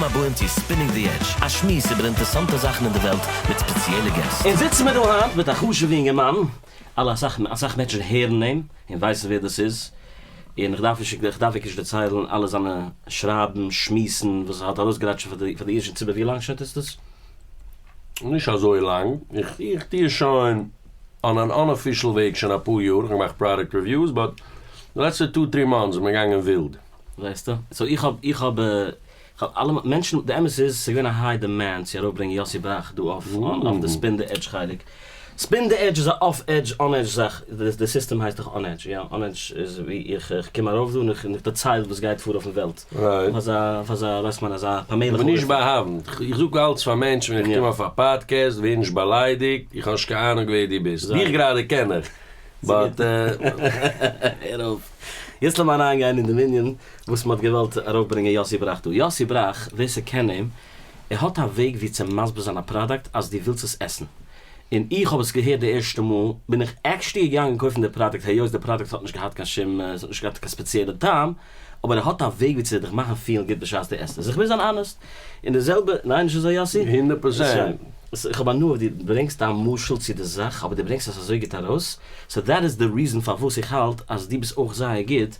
ברוכים הבאים צו Spinning the Edge, א שמועס איבער אינטערסאנטע זאכן אין די וועלט מיט ספעציעלע געסט. אונז זיצן מיר דא היינט מיט א חשוב'ע אינגערמאן, אלע אסאך אסאך מענטשן הערן אים און ווייסן ווער דאס איז, און איך דארף נישט איך דארף נישט דערציילן אלע זיינע שרייבן שמועסן וואס ער האט ארויסגעראטשעט פאר די פאר די אידישע ציבור, ווי לאנג שוין טוסטו עס? נישט אזוי לאנג, איך איך טוה עס שוין אן אן unofficial וועג שוין אפאר יאר, איך האב געמאכט product reviews, but די לעצטע two three months איז מען געגאנגען ווילד. ווייסטו, so איך האב איך האב איך האב אלע מענטשן, די אמת איז ס'איז געווען א high demand צו ארויפברענגען יאסי בראך דא אויף אויף די Spin the Edge חלק. Spin the Edge איז א off edge on edge זאך, די סיסטעם הייסט דאך on edge, יא? on edge איז ווי איך איך קום ארויף דא און איך דערצייל וואס גייט פאר אויפן וועלט, אויף אזא אויף אזא ווייסט מען אזא פאמעליכע אופן. כ'בין נישט באהאווענט, איך זאג אלץ פאר מענטשן ווען איך קום אויף א פאדקעסט, ווער נישט באליידיגט, איך האב נישט קיין אהנונג ווער דו ביסט, דיך גראדע קען איך, but. הער אויף. יעצט לאמיר אריינגיין אין דעם ענין וואס מ'האט געוואלט ארויפברענגען יאסי בראך דא. יאסי בראך, ווער ס'קען אים, ער האט א וועג ווי צו מסביר זיין א product אז דו ווילסט עס עסן. און איך האב עס געהערט די ערשטע מאל, בין איך actually געגאנגען קויפן די product היות די product האט נישט געהאט קיין שום, עס האט נישט געהאט קיין ספעציעלע טעם, אבער ער האט א וועג ווי צו דיך מאכן פילן גוט בשעת דו עסט עס. איך מוז זיין honest. און די זעלבע, ניין נישט אזוי יאסי? 100%. איך האב הנאה ווי דו ברענגסט א משל צו די זאך, אבער דו ברענגסט עס אזוי גוט ארויס, so that איז די reason פארוואס איך האלט אז דו ביסט אויך זייער גוט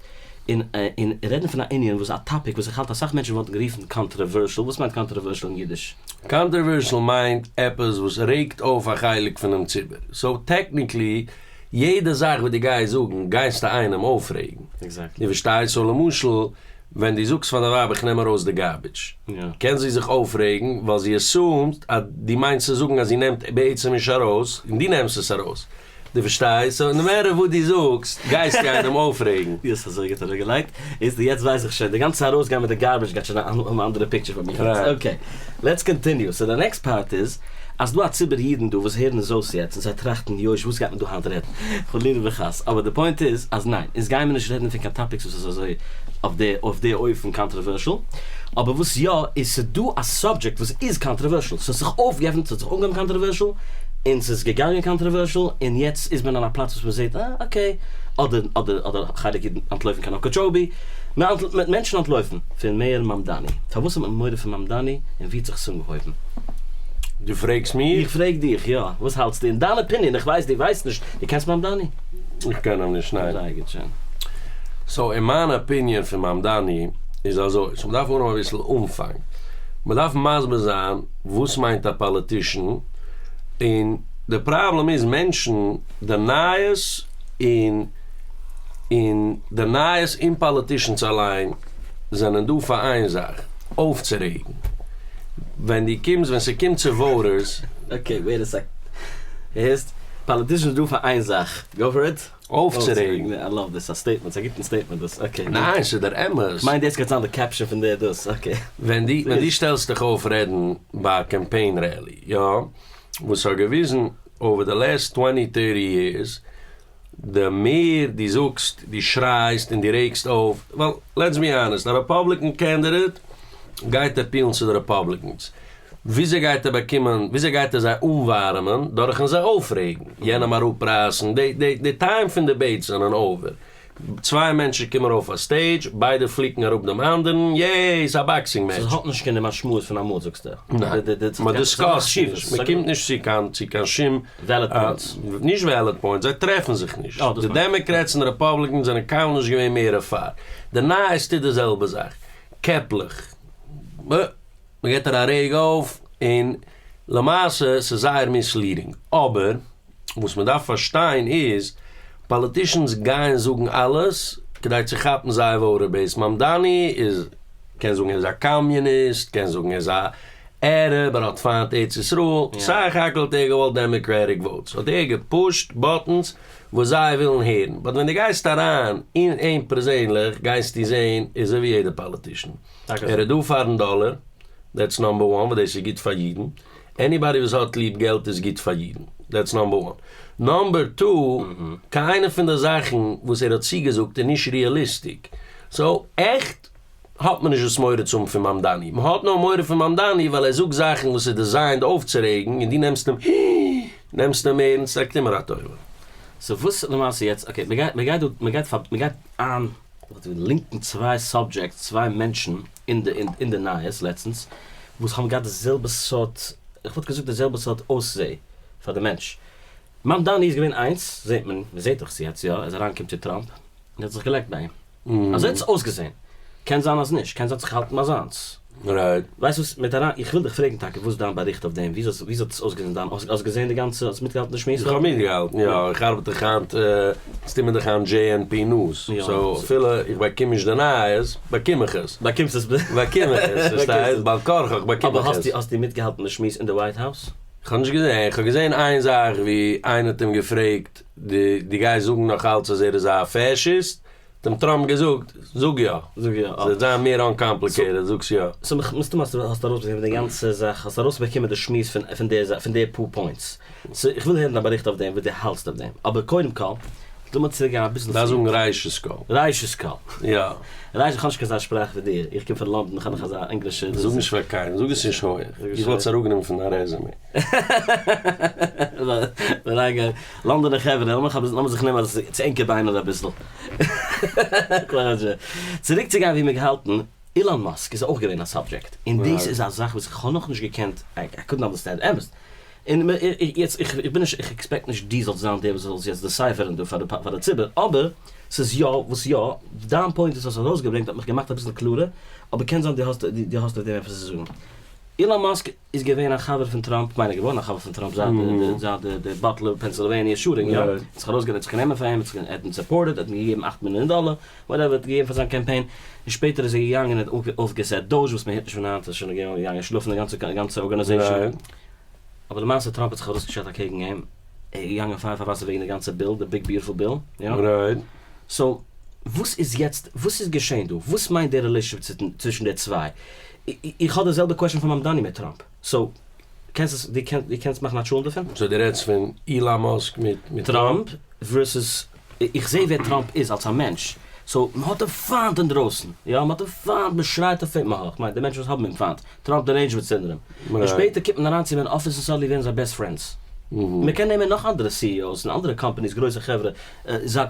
אין אין רעדן פון א ענין וואס א topic וואס איך האלט אסאך מענטשן וואלטן גערופן controversial, וואס מיינט controversial אין אידיש? controversial מיינט עפעס וואס רעגט אויף א חלק פונעם ציבור, so technically יעדע זאך וואס דו גייסט זאגן גייסטו איינעם אויפרעגן, דו פארשטייסט? so למשל ווען דו זאגסט פאר דיין ווייב איך נעם ארויס די garbage, קען זי זיך אויפרעגן ווייל זי assume ט אז דו מיינסט צו זאגן אז זי נעמט בעצם נישט ארויס און דו נעמסט עס ארויס. דו פארשטייסט? so no matter וואס דו זאגסט גייסטו איינעם אויפרעגן. דו האסט אזוי גוט אראפגעלייגט. איז יעצט ווייס איך שוין, די גאנצע ארויסגיין מיט די garbage גייט שוין האבן א אנדערע picture פאר מיר יעצט. okay, let's continue. so די next part איז, אז ס'דא א ציבור אידן דא וואס הערן עס אויס יעצט און זיי טראכטן יוש וואס גייט מען דא היינט רעדן? חלילה וחס. אבער די point איז אז ניין, אונז גיימער נישט רעדן פון קיין topics וואס איז אזוי אויף די אויף די אופן controversial. אבער וואס יא איז ס'דא א subject וואס איז controversial. ס'האט זיך אויפגעעפנט, ס'האט זיך אנגעהויבן controversial, און ס'איז געגאנגען controversial, און יעצט איז מען אין א פלאץ וואס מ'זעט אה okay, אדער אדער אדער חלק אידן אנטלויפן קיין אוקאטשאובי, מענטשן אנטלויפן פון mayor מאמדאני, פארוואס האט מען מורא פון מאמדאני און ווי האט זיך עס אנגעהויבן? דו פרעגסט מיר? איך פרעג דיך, יא. וואס האלטסטו? אין דיין opinion, איך ווייס דו ווייסט נישט, דו קענסט מאמדאני? איך קען אים נישט, ניין. זייער גוט, שוין. so אין מיין opinion פון מאמדאני איז אזוי, so מ'דארף אנהויבן אביסל אנפאנג. מ'דארף מסביר זיין וואס מיינט א politician, און די פראבלעם איז מענטשן, די נייעס און און די נייעס און politicians אליין זענען דא פאר איין זאך, אויפצורעגן. ווען דו קומסט, ווען ס'קומט צו voters. okay wait a second. הערסט? politicians איז דא פאר איין זאך. go for it. אויפצורעגן. I love this, א statement, ס'איז א גוטן statement דאס, okay. ניין, ס'איז דער אמת. כ'מיין דאס גייט זיין די caption פון די דאס, okay. ווען דו ווען דו שטעלסט דיך אויף רעדן ביי א campaign rally, יא, וואס האט געוויזן over the last twenty thirty years, די מער דו זאגסט, דו שרייסט און דו רעגסט אויף, ווייל let's be honest, א Republican candidate גייט appeal ן צו די Republicans, וויאזוי גייט ער באקומען, וויאזוי גייט ער זיי אנווארעמען, דורכן זיי אויפרעגן, יענעם אראפרייסן, די די די time פון debates זענען over, צוויי מענטשן קומען ארויף א stage, ביידע פליקן אראפ דעם אנדערן, yay, ס'איז א boxing match. ס'האט נישט קיין משמעות פון אמאל זאגסטו? ניין, מ'דיסקאסט נישט, מ'קומט נישט צו קיין צו קיין שום valid points. נישט valid points, זיי טרעפן זיך נישט. די Democrats און Republicans זענען קיינמאל נישט געווען מער אפאר. די נייעס טוט די זעלבע זאך. קעפלעך. מ'געט דיר א רעג אויף, און למעשה ס'איז זייער misleading. אבער וואס מ'דארף פארשטיין איז, politicians גייען זאגן אלעס כדי צו כאפן זייער voter base. מאמדאני איז, קען זאגן ער איז א קאמיוניסט, קען זאגן ער איז א ערעב, ער האט פיינט ארץ ישראל, סך הכל האט ער געוואלט Democratic votes, האט ער געפושט buttons וואס זיי ווילן הערן, but ווען דו גייסט אריין אין אים פערזענליך גייסטו זען איז ער ווי יעדער politician, ער איז דא פארן דאלער, that's number one, וואס דאס איז גוט פאר אידן, anybody וואס האט ליב געלט איז גוט פאר אידן, that's number one. number two, קיין איינע פון די זאכן וואס ער האט צוגעזאגט איז נישט realistic, so עכט האט מען נישט וואס מורא צו האבן פון מאמדאני, מען האט נאר מורא פון מאמדאני ווייל ער זאגט זאכן וואס איז designed אויפצורעגן און דו נעמסט אים נעמסט אים ערנסט, זאגט אים א טובה. so וואס למעשה יעצט, okay מען גייט מען גייט דא מען גייט פאר מען גייט איין. איך וויל לינקן צוויי subjects, צוויי מענטשן אין די אין די נייעס לעצטנס, וואס האבן געהאט די זעלבע סארט, איך וואלט געזאגט די זעלבע סארט אויסזעה פאר די מענטש. מאמדאני איז געווען איינס, זעט מען, מען זעט דאך יעצט יא, ער איז אריינגעקומען צו טראמפ, און האט זיך געלעקט ביי אים. אזוי האט עס אויסגעזען. קען זיין אז נישט, קען זיין האט זיך געהאלטן ביי זיינס. Right. ווייסט וואס, מיט אריין, איך וויל דיך פרעגן טאקע וואס דיין באריכט אויף דעם, וויאזוי וויאזוי האט עס אויסגעזען דיין, האסט געזען די גאנצע, האסט מיטגעהאלטן די שמועס? איך האב מיטגעהאלטן, יא, איך ארבעט דאך היינט, ס'טוט מיר דאך היינט JNP News, so אפילו איך באקום נישט די נייעס, באקום איך עס. באקומסט עס. באקום איך עס, פארשטייסט? בעל כרחך באקום איך עס. אבער האסטו מיטגעהאלטן די שמועס אין די White House? איך האב נישט געזען, איך האב געזען איין זאך ווי איינער האט אים געפרעגט, דו גייסט זאגן נאך אלץ אז ער איז א פאשיסט? האט אים טראמפ געזאגט, זאג יא. זאג יא. ס'וועט זיין מער uncomplicated, זאגסט יא. So מסתמא האסטו ארויסבאקומען די גאנצע זאך, האסט ארויסבאקומען די שמועס פון די פון די פאר points. So איך וויל הערן דיין באריכט אויף דעם, וואס דו האלטסט אויף דעם. אבער קודם כל, לאמיר צוריק גיין אביסל פריער. דארפסט זאגן ראשית כל. ראשית כל. יא. ראשית, איך האב נישט קיין אזא שפראך ווי דיר. איך קום פון לאנדאן, איך האב נאך אזא ענגלישע. זאג נישט פאר קיינעם, זאג עס נישט הויעך. איך וואלט עס אראפגענומען פון דיין resume. לאנדאנער חברה, לאמיר זיך נעמען צו ענקער ביינער אביסל. צוריק צו גיין ווי מיר געהאלטן, אילאן מאסק איז אויך געווען א subject, און דאס איז א זאך וואס איך האב נאכנישט געקענט, I couldn't understand, אמת. און יעצט, איך בין נישט, איך expect נישט דו זאלסט זיין דער וואס זאל עס יעצט decipher ן דא פאר די ציבור, אבער ס'איז יא וואס יא, דיין point וואס האסט ארויסגעברענגט האט מיך געמאכט אביסל קלארער, אבער קען זיין דו האסט דו האסט אויף דעם עפעס צו זאגן. אילאן מאסק איז געווען א חבר פון טראמפ, כ'מיין ער איז געווארן א חבר פון טראמפ זייט די זייט די די באטלער פענסילוועניע shooting, יא? האט זיך ארויסגענומען, האט זיך גענומען פאר אים, ער האט אים supported, ער האט אים געגעבן 8 מיליאן דאלער, whatever, האט געגעבן פאר זיין קאמפיין, און שפעטער איז ער געגאנגען און האט אויפגעסעט דאוזש וואס מען הערט נישט פון היינט, איז שוין געגאנגען שלאפן די גאנצע גאנצע organization. אבער למעשה טראמפ האט זיך ארויסגעשטעלט אקעגן אים, ער איז געגאנגען פייער פאר וואסער וועגן די גאנצע bill, די Big Beautiful Bill, יא? So, וואס איז יעצט, וואס איז געשען דא? וואס מיינט די relationship צווישן די צוויי? איך האב די זעלבע question פון מאמדאני מיט טראמפ, so, קענסט עס, דו קענסט מאכן א טשולנט דערפון? So דו רעדסט פון אילאן מאסק מיט טראמפ? Versus, איך זע ווער טראמפ איז אלס א מענטש, so מען האט אים פיינט אינדרויסן, יא מען האט אים פיינט, מען שרייט אויף אים, מען האט, כ'מיין די מענטשן וואס האבן אים פיינט, טראמפ derangement syndrome, און שפעטער קומט מען אריין צו אים אין אפיס און suddenly ווערן זיי best friends. מען קען נעמען נאך אנדערע CEOs און אנדערע companies, גרויסע חברה,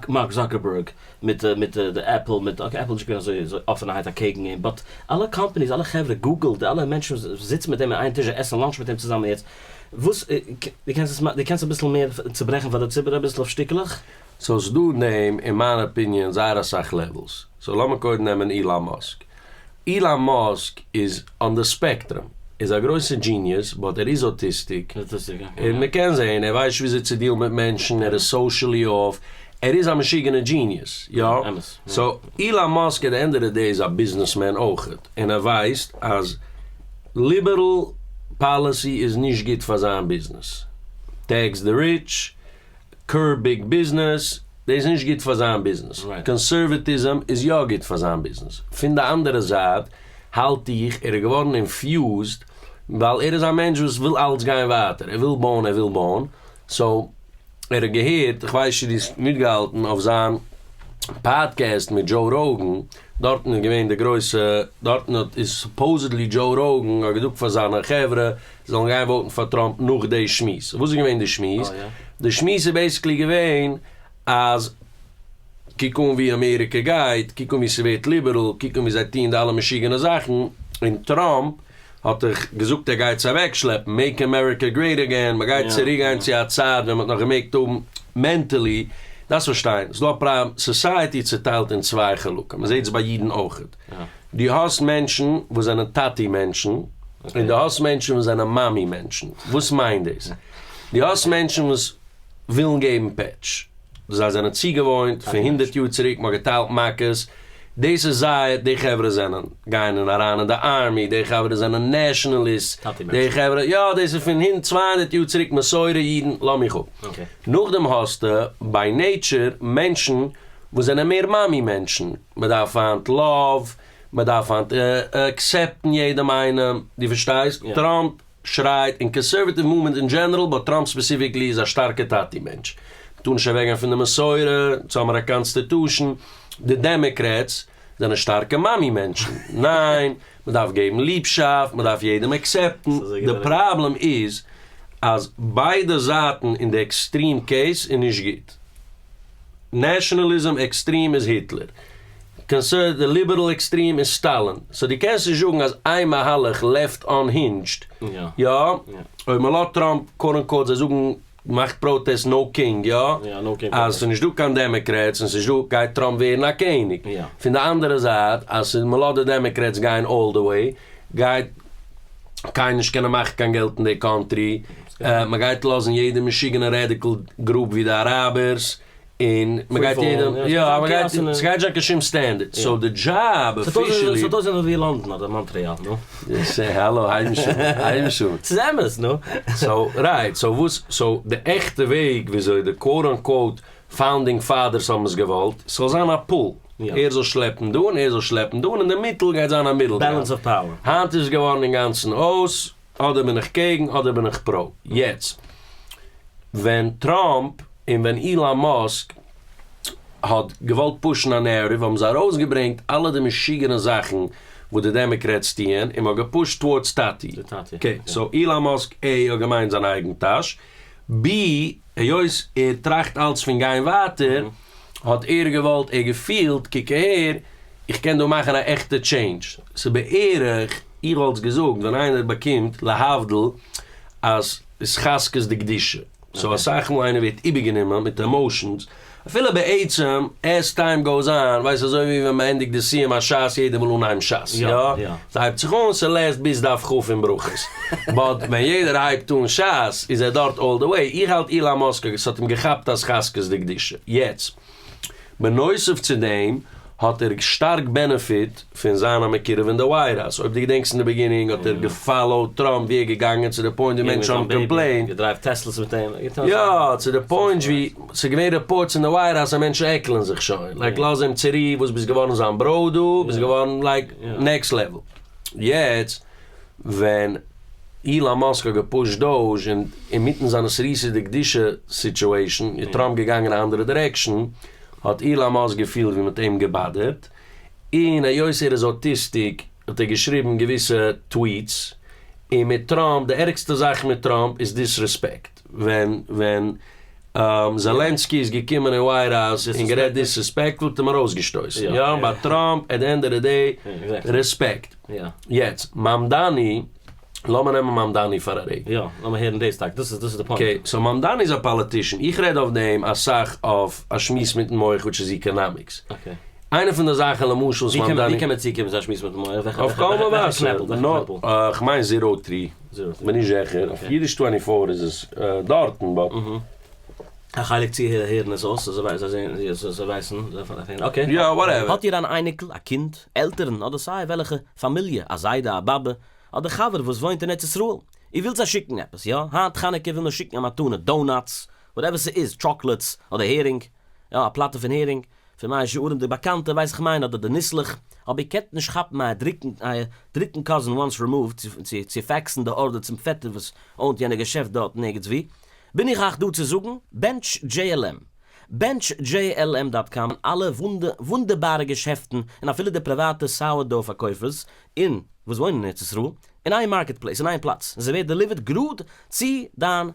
מארק זאקערבערג מיט מיט די עפל, מיט okay עפל איז נישט געווען אזוי אזוי אפענערהייט אקעגן אים, but אלע companies, אלע חברה, גוגל, די אלע מענטשן וואס זיצן מיט אים אין איין טיש, זיי עסן lunch מיט אים צוזאמען יעצט, וואס, דו קענסט עס, דו קענסט אביסל מער צוברעכן פאר די ציבור אביסל אויף שטיקלעך? So ס'דא אין דעם, אין מיין opinion, זייער אסאך levels. So לאמיר קודם נעמען אילאן מאסק. אילאן מאסק איז on the spectrum, איז א גרויסע genius, but ער איז autistic, און מען קען זעהן, ער ווייסט וויאזוי צו deal ן מיט מענטשן, ער איז socially off, ער איז א משוגענע genius, יא? So אילאן מאסק at the end of the day איז א businessman אויכעט, און ער ווייסט אז liberal policy איז נישט גוט פאר זיין ביזנעס. Tax the rich, curb big business, דאס איז נישט גוט פאר זיין ביזנעס. Conservatism איז יא גוט פאר זיין ביזנעס. פון די אנדערע זייט האלט איך ער איז געווארן infused ווייל ער איז א מענטש וואס וויל אלץ גיין ווייטער, ער וויל בויען, ער וויל בויען, so ער האט געהערט, איך ווייס נישט צו דו האסט מיטגעהאלטן אויף זיין פאדקעסט מיט דזשאו ראוגען, דארטן איז געווען די גרויסע, דארטן האט איז supposedly דזשאו ראוגען האט געזאגט פאר זיינע חברה זאלן גיין vote ן פאר טראמפ נאך די שמועס. וואס איז געווען די שמועס? די שמועס איז basically געווען אז קוק אן ווי אמעריקע גייט, קוק אן ווי ס'ווערט ליבעראל, קוק אן ווי זיי טוען די אלע משוגענע זאכן, און טראמפ האט דאך געזאגט ער גייט עס אוועקשלעפן, make America great again, מ'גייט צוריקגיין צו א צייט ווען מ'האט נאך געמעגט האבן mentally, דארפסט פארשטיין, ס'דא א פראבלעם, society צוטיילט אין צוויי חלקים, מ'זעט עס ביי אידן אויכעט. דו האסט מענטשן וואס זענען טאטי מענטשן, און דו האסט מענטשן וואס זענען מאמי מענטשן. וואס מיינט דאס? דו האסט מענטשן וואס ווילן געבן פעטש. זיי זענען צוגעוואוינט פון 100 יאר צוריק, מ'האט געטיילט מכות. דאס איז זייער, די חברה זענען, גייען אין אריין אין די army, די חברה זענען nationalists, די חברה, יא, דאס איז פון 200 יאר צוריק מסורה אידן, לאז מיך אפ. נאכדעם האסטו, by nature, מענטשן וואס זענען מער מאמי מענטשן. מען דארף היינט love, מען דארף היינט accept ן יעדעם איינעם, דו פארשטייסט? טראמפ שרייט, און conservative movement in general, but טראמפ specifically איז א שטארקע טאטי מענטש. מען טאר נישט אוועקגיין פון די מסורה, אונז האמיר א constitution. די דעמעקרעטס זענען שטארקע מאמי מענטשן. ניין, מען דארף געבן ליבשאפט, מען דארף יעדעם accept ן. די פראבלעם איז אז ביידע זייטן אין די extreme case איז נישט גוט. Nationalism extreme איז היטלער. Conser די liberal extreme איז סטאלין. So דו קענסט נישט זאגן אז איין מהלך left unhinged. יא. אויב מ'לאזט טראמפ quote unquote זיי זאגן מאכט protest no king יא? אז ס'איז נישט דא קיין Democrats און ס'איז נישט דא גייט טראמפ ווערן א קעניג. פון די אנדערע זייט אז מ'לאזט די Democrats גיין all the way גייט קיינער נישט קענען מאכן קיין געלט אין די country, מ'גייט לאזן יעדע משוגענע radical group ווי די אראבערס און מ'גייט יעדעם יא מ'גייט ס'גייט נישט זיין קיין שום standard so די job officially. ס'וועט אויסזען אזויווי לאנדאן אדער מאנטריאל נו. האלא הייב נישט אן הייב נישט אן. ס'איז אמת נו. So right so וואס so די עכטע וועג וויאזוי די quote unquote founding fathers האבן עס געוואלט ס'זאל זיין א pull ער זאל שלעפן דא און ער זאל שלעפן דא און אין די מיטל גייט זיין א middle ground. Balance of power. היינט איז עס געווארן אינגאנצן אויס אדער בין איך קעגן אדער בין איך pro. יעצט ווען טראמפ און ווען אילאן מאסק האט געוואלט push ן א narrative האבן זיי ארויסגעברענגט אלע די משוגענע זאכן וואס די Democrats טוען און מ'האט גע push ט towards טאטי. Okay so אילאן מאסק A האט געמיינט זיין אייגן טאש, B היות ער טראכט אלץ פון גיין ווייטער האט ער געוואלט ער געפילט קוק אהער איך קען דא מאכן א עכטע change ס'בערך איך וואלט געזאגט ווען איינער באקומט להבדיל אז התחזקות דקדושה, so אסאך מאל איינער ווערט איבערגענומען מיט emotions, אפילו בעצם as time goes on, ווייסט אזוי ווי ווען מ'ענדיגט די סיום הש"ס יעדער וויל אנהייבן ש"ס, יא? ס'הייבט זיך אן, ס'לעזט ביז דף כ' אין ברכות, but ווען יעדער הייבט אן ש"ס איז ער דארט all the way, איך האלט אילאן מאסק ס'האט אים געכאפט התחזקות דקדושה, יעצט. בנוסף צו דעם האט ער שטארק benefit פון זיין א מקורב אין די White House, אויב דו געדענקסט אין די beginning האט ער גע follow ט טראמפ ווי ער געגאנגען צו די point ווי מענטשן האבן complained, גע drive ט Teslas מיט אים, יא צו די point ווי ס'איז געווען reports אין די White House אז מענטשן עקלען זיך שוין, like לאז אים צורו, וואס ביסט געווארן זיין bro דא, ביסט געווארן like next level, יעצט ווען אילאן מאסק האט גע push ט DOGE און אינמיטן זיין אתערותא דקדושה situation איז טראמפ געגאנגען א אנדערע direction, האט אילאן מאסק געפילט ווי מ'האט אים געבאדערט, און היות ער איז autistic האט ער געשריבן געוויסע tweets, און מיט טראמפ, די ערגסטע זאך מיט טראמפ איז disrespect, ווען ווען זעלענסקי איז געקומען אין White House און גערעדט disrespectful האט אים ארויסגעשטויסן, יא, ביי טראמפ at the end of the day רעספעקט. יעצט, מאמדאני, לאמיר נעמען מאמדאני פאר א רגע. יא, לאמיר הערן דאס טאקע, דאס איז דאס איז די point. Okay, so מאמדאני איז א politician, איך רעד אויף דעם אסאך אויף א שמועס מיטן מח which איז economics. Okay. איינע פון די זאכן למשל וואס מאמדאני. ווי קען מען צוקומען צו א שמועס מיטן מח? אויף קול וועלכע מבשר. קנעפל? וועלכע קנעפל? כ'מיין zero three. Zero three. כ'בין נישט זיכער, אויף אידיש twenty four איז עס דארטן but. א חלק צוהערער הערן עס אויס, זיי זיי ווייסן, okay. יא, whatever. האט איר אן אייניקל, א קינד, עלטערן, אדער סיי וועלכע פאמיליע, א זיידע, א באבע, אדער חבר וואס וואוינט אין ארץ ישראל, איר ווילט זיי שיקן עפעס, יא? היינט חנוכה וויל מען שיקן א מתנה, donuts, whatever ס'איז, chocolates, אדער הערינג, יא, א פלאטע פון הערינג, פון מאה שערים די באקאנטע, ווייס איך מיין, אדער די ניסלעך, אבער איר קענט נישט כאפן אייער דריטן אייער דריטן cousin once removed צו צו צו fax ן די order צום פעטער וואס own ט יענע געשעפט דארטן ערגעץ וואו, בין איך אייך דא צו זאגן, בענטש JLM. בענטש JLM dot com אלע וואונדערבארע געשעפטן און אפילו די פריוואטע sourdough פארקויפערס אין וואס וואוינען אין ארץ ישראל, אין איין market place, אין איין פלאץ, און ס'ווערט delivered גראד צו דיין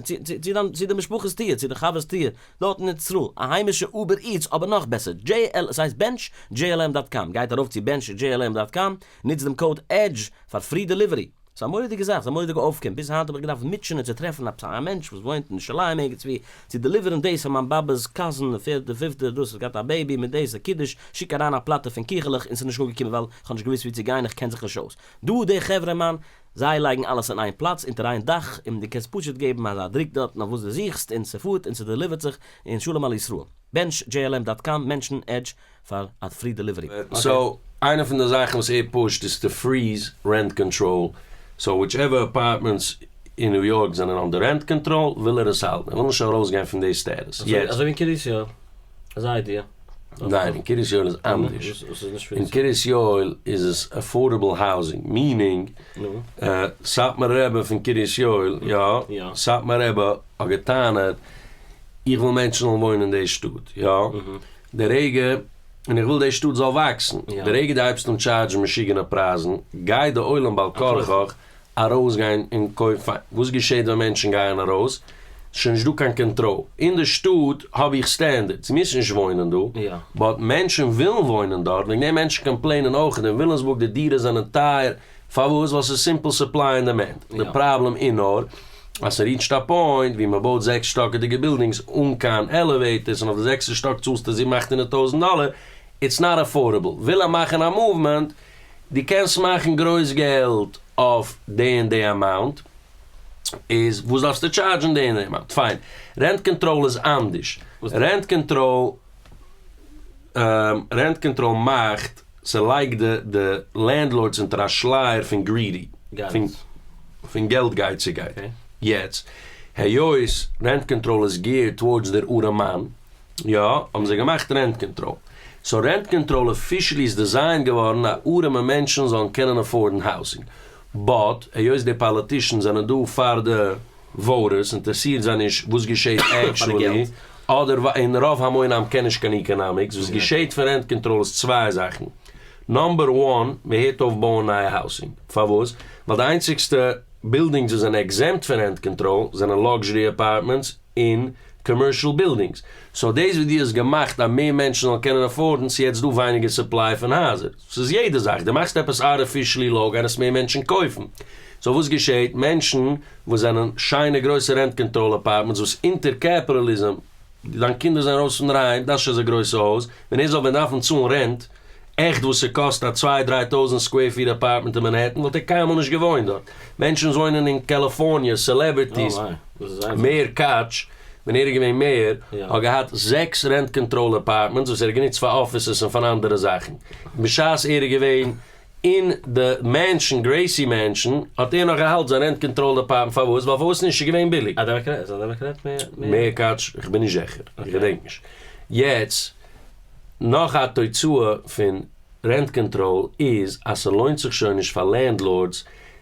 צו דיין צו די משפחה'ס טיר, צו די חבר'ס טיר, דארט אין ארץ ישראל, א היימישע Uber Eats אבער נאך בעסער, JL, ס'הייסט בענטש JLM dot com, גייט ארויף צו בענטש JLM dot com, נוצט דעם code EDGE פאר free delivery. ס'איז א מורא'דיגע זאך, ס'איז א מורא'דיגע אויפקום, ביז היינט האב איך געדארפט מוטשענען צו טרעפן עפעס א מענטש וואס וואוינט אין ירושלים ערגעץ וואו, צו deliver ן דאס פאר מיין באבע'ס cousin, די פערטע פיפטע, דאס האט געהאט א baby מיט דאס, א קידוש, שיק אריין א פלאטע פון קיכעלעך און ס'איז נישט אנגעקומען ווייל כ'האב נישט געוואוסט וואו צו גיין, איך קען זיך נישט אויס. דא די חברה מאן, זיי לייגן אלעס אין איין פלאץ, אונטער איין דאך, און דו קענסט פשוט געבן אזא דרוק דארטן אויף וואס דו זוכסט און ס'פארט און ס' deliver ט זיך, און שלום על ישראל. בענטש JLM dot com, מענטשן EDGE פאר א free delivery. So איינע פון די זאכן וואס ער push ט איז to freeze rent control, so whichever apartments אין ניו יארק זענען under rent control וויל ער עס האלטן, ער וויל נישט ארויסגיין פון די status יעצט. אזוי ווי אין קרית יואל, אזא idea. ניין, אין קרית יואל איז אנדערש, אין קרית יואל איז עס affordable housing, meaning סאטמאר רבי פון קרית יואל, יא, סאטמאר רבי האט געטענה'ט איך וויל מענטשן זאלן וואוינען אין די שטאט, יא, די רגע, און איך וויל די שטאט זאל וואקסן, די רגע דו הייבסט אן charge ן משוגענע פרייזן, גייט די עולם בעל כרחך ארויסגיין און קויפן, וואס געשעט ווען מענטשן גייען ארויס? ס'שוין נישט דא קיין קאנטראל. אין די שטאט האב איך standards, מוזט נישט וואוינען דא, but מענטשן ווילן וואוינען דארט, וועגן דעם מענטשן complain ען אויך, אין וויליאמסבורג די דירות זענען טייער, פארוואס? ווייל ס'איז simple supply and demand. די פראבלעם איז נאר אז ס' reach ט א point ווי מ'בויט זעקס שטאקעדיגע buildings אן קיין elevators און אויף די זעקסטע שטאק צאלסטו זיבן אכט הונדערט טויזענט דאלער, it's not affordable. וויל ער מאכן א movement, דו קענסט מאכן גרויס געלט אויף די און די amount, איז וואס דארפסטו charge ן די און די amount? פיין, rent control איז אנדערש. rent control rent control מאכט, ס'לייגט די די landlords אונטער א שלייער פון greedy, פון פון געלט גייציגקייט. יעצט, היות rent control איז geared towards דער ארעמאן, יא, האבן זיי געמאכט rent control. so rent control officially איז designed געווארן אז ארעמע מענטשן זאלן קענען afford ן housing. but, היות די politicians זענען דא פאר די voters, אינטערעסירט זיי נישט וואס געשעט actually, אדער און רוב המון עם קען נישט קיין economics, וואס געשעט פון rent control איז צוויי זאכן. number one, מען הערט אויף בויען נייע housing. פארוואס? ווייל די איינציגסטע buildings וואס זענען exempt פון rent control זענען luxury apartments און commercial buildings. so דאס וואס דו האסט געמאכט אז מער מענטשן זאלן קענען afford ן, ס'איז יעצט דא ווייניגער supply פון הייזער. ס'איז יעדע זאך, דו מאכסט עפעס artificially low גייען עס מער מענטשן קויפן. so וואס געשעט? מענטשן וואס זענען שיינע גרויסע rent control apartments וואס אונטער קעפיטאליזם, דיין קינדער זענען ארויס פון דערהיים, דארפסט נישט אזא גרויסע הויז, ווען ער זאל ווען דארפן צאלן rent, עכט וואס ס'קאסט א צוויי דריי טויזענט square feet apartment אין מאנהעטן וואלט ער קיינמאל נישט געוואוינט דארט. מענטשן וואס וואוינען אין קאליפארניע, celebrities, mayor קאטש, ווען ער איז געווען mayor, האט געהאט זעקס rent control apartments וואס ער האט גענוצט פאר אפיסעס און פאר אנדערע זאכן. בשעת ער איז געווען אין די mansion, גרעיסי mansion, האט ער נאך געהאלט זיין rent control apartment, פארוואס? ווייל פארוואס נישט? ס'איז געווען ביליג. א דעמאקרעט? איז א דעמאקרעט mayor? mayor קאטש? איך בין נישט זיכער, איך געדענק נישט. יעצט, נאך א תוצאה פון rent control איז אז ס'לוינט זיך שוין נישט פאר landlords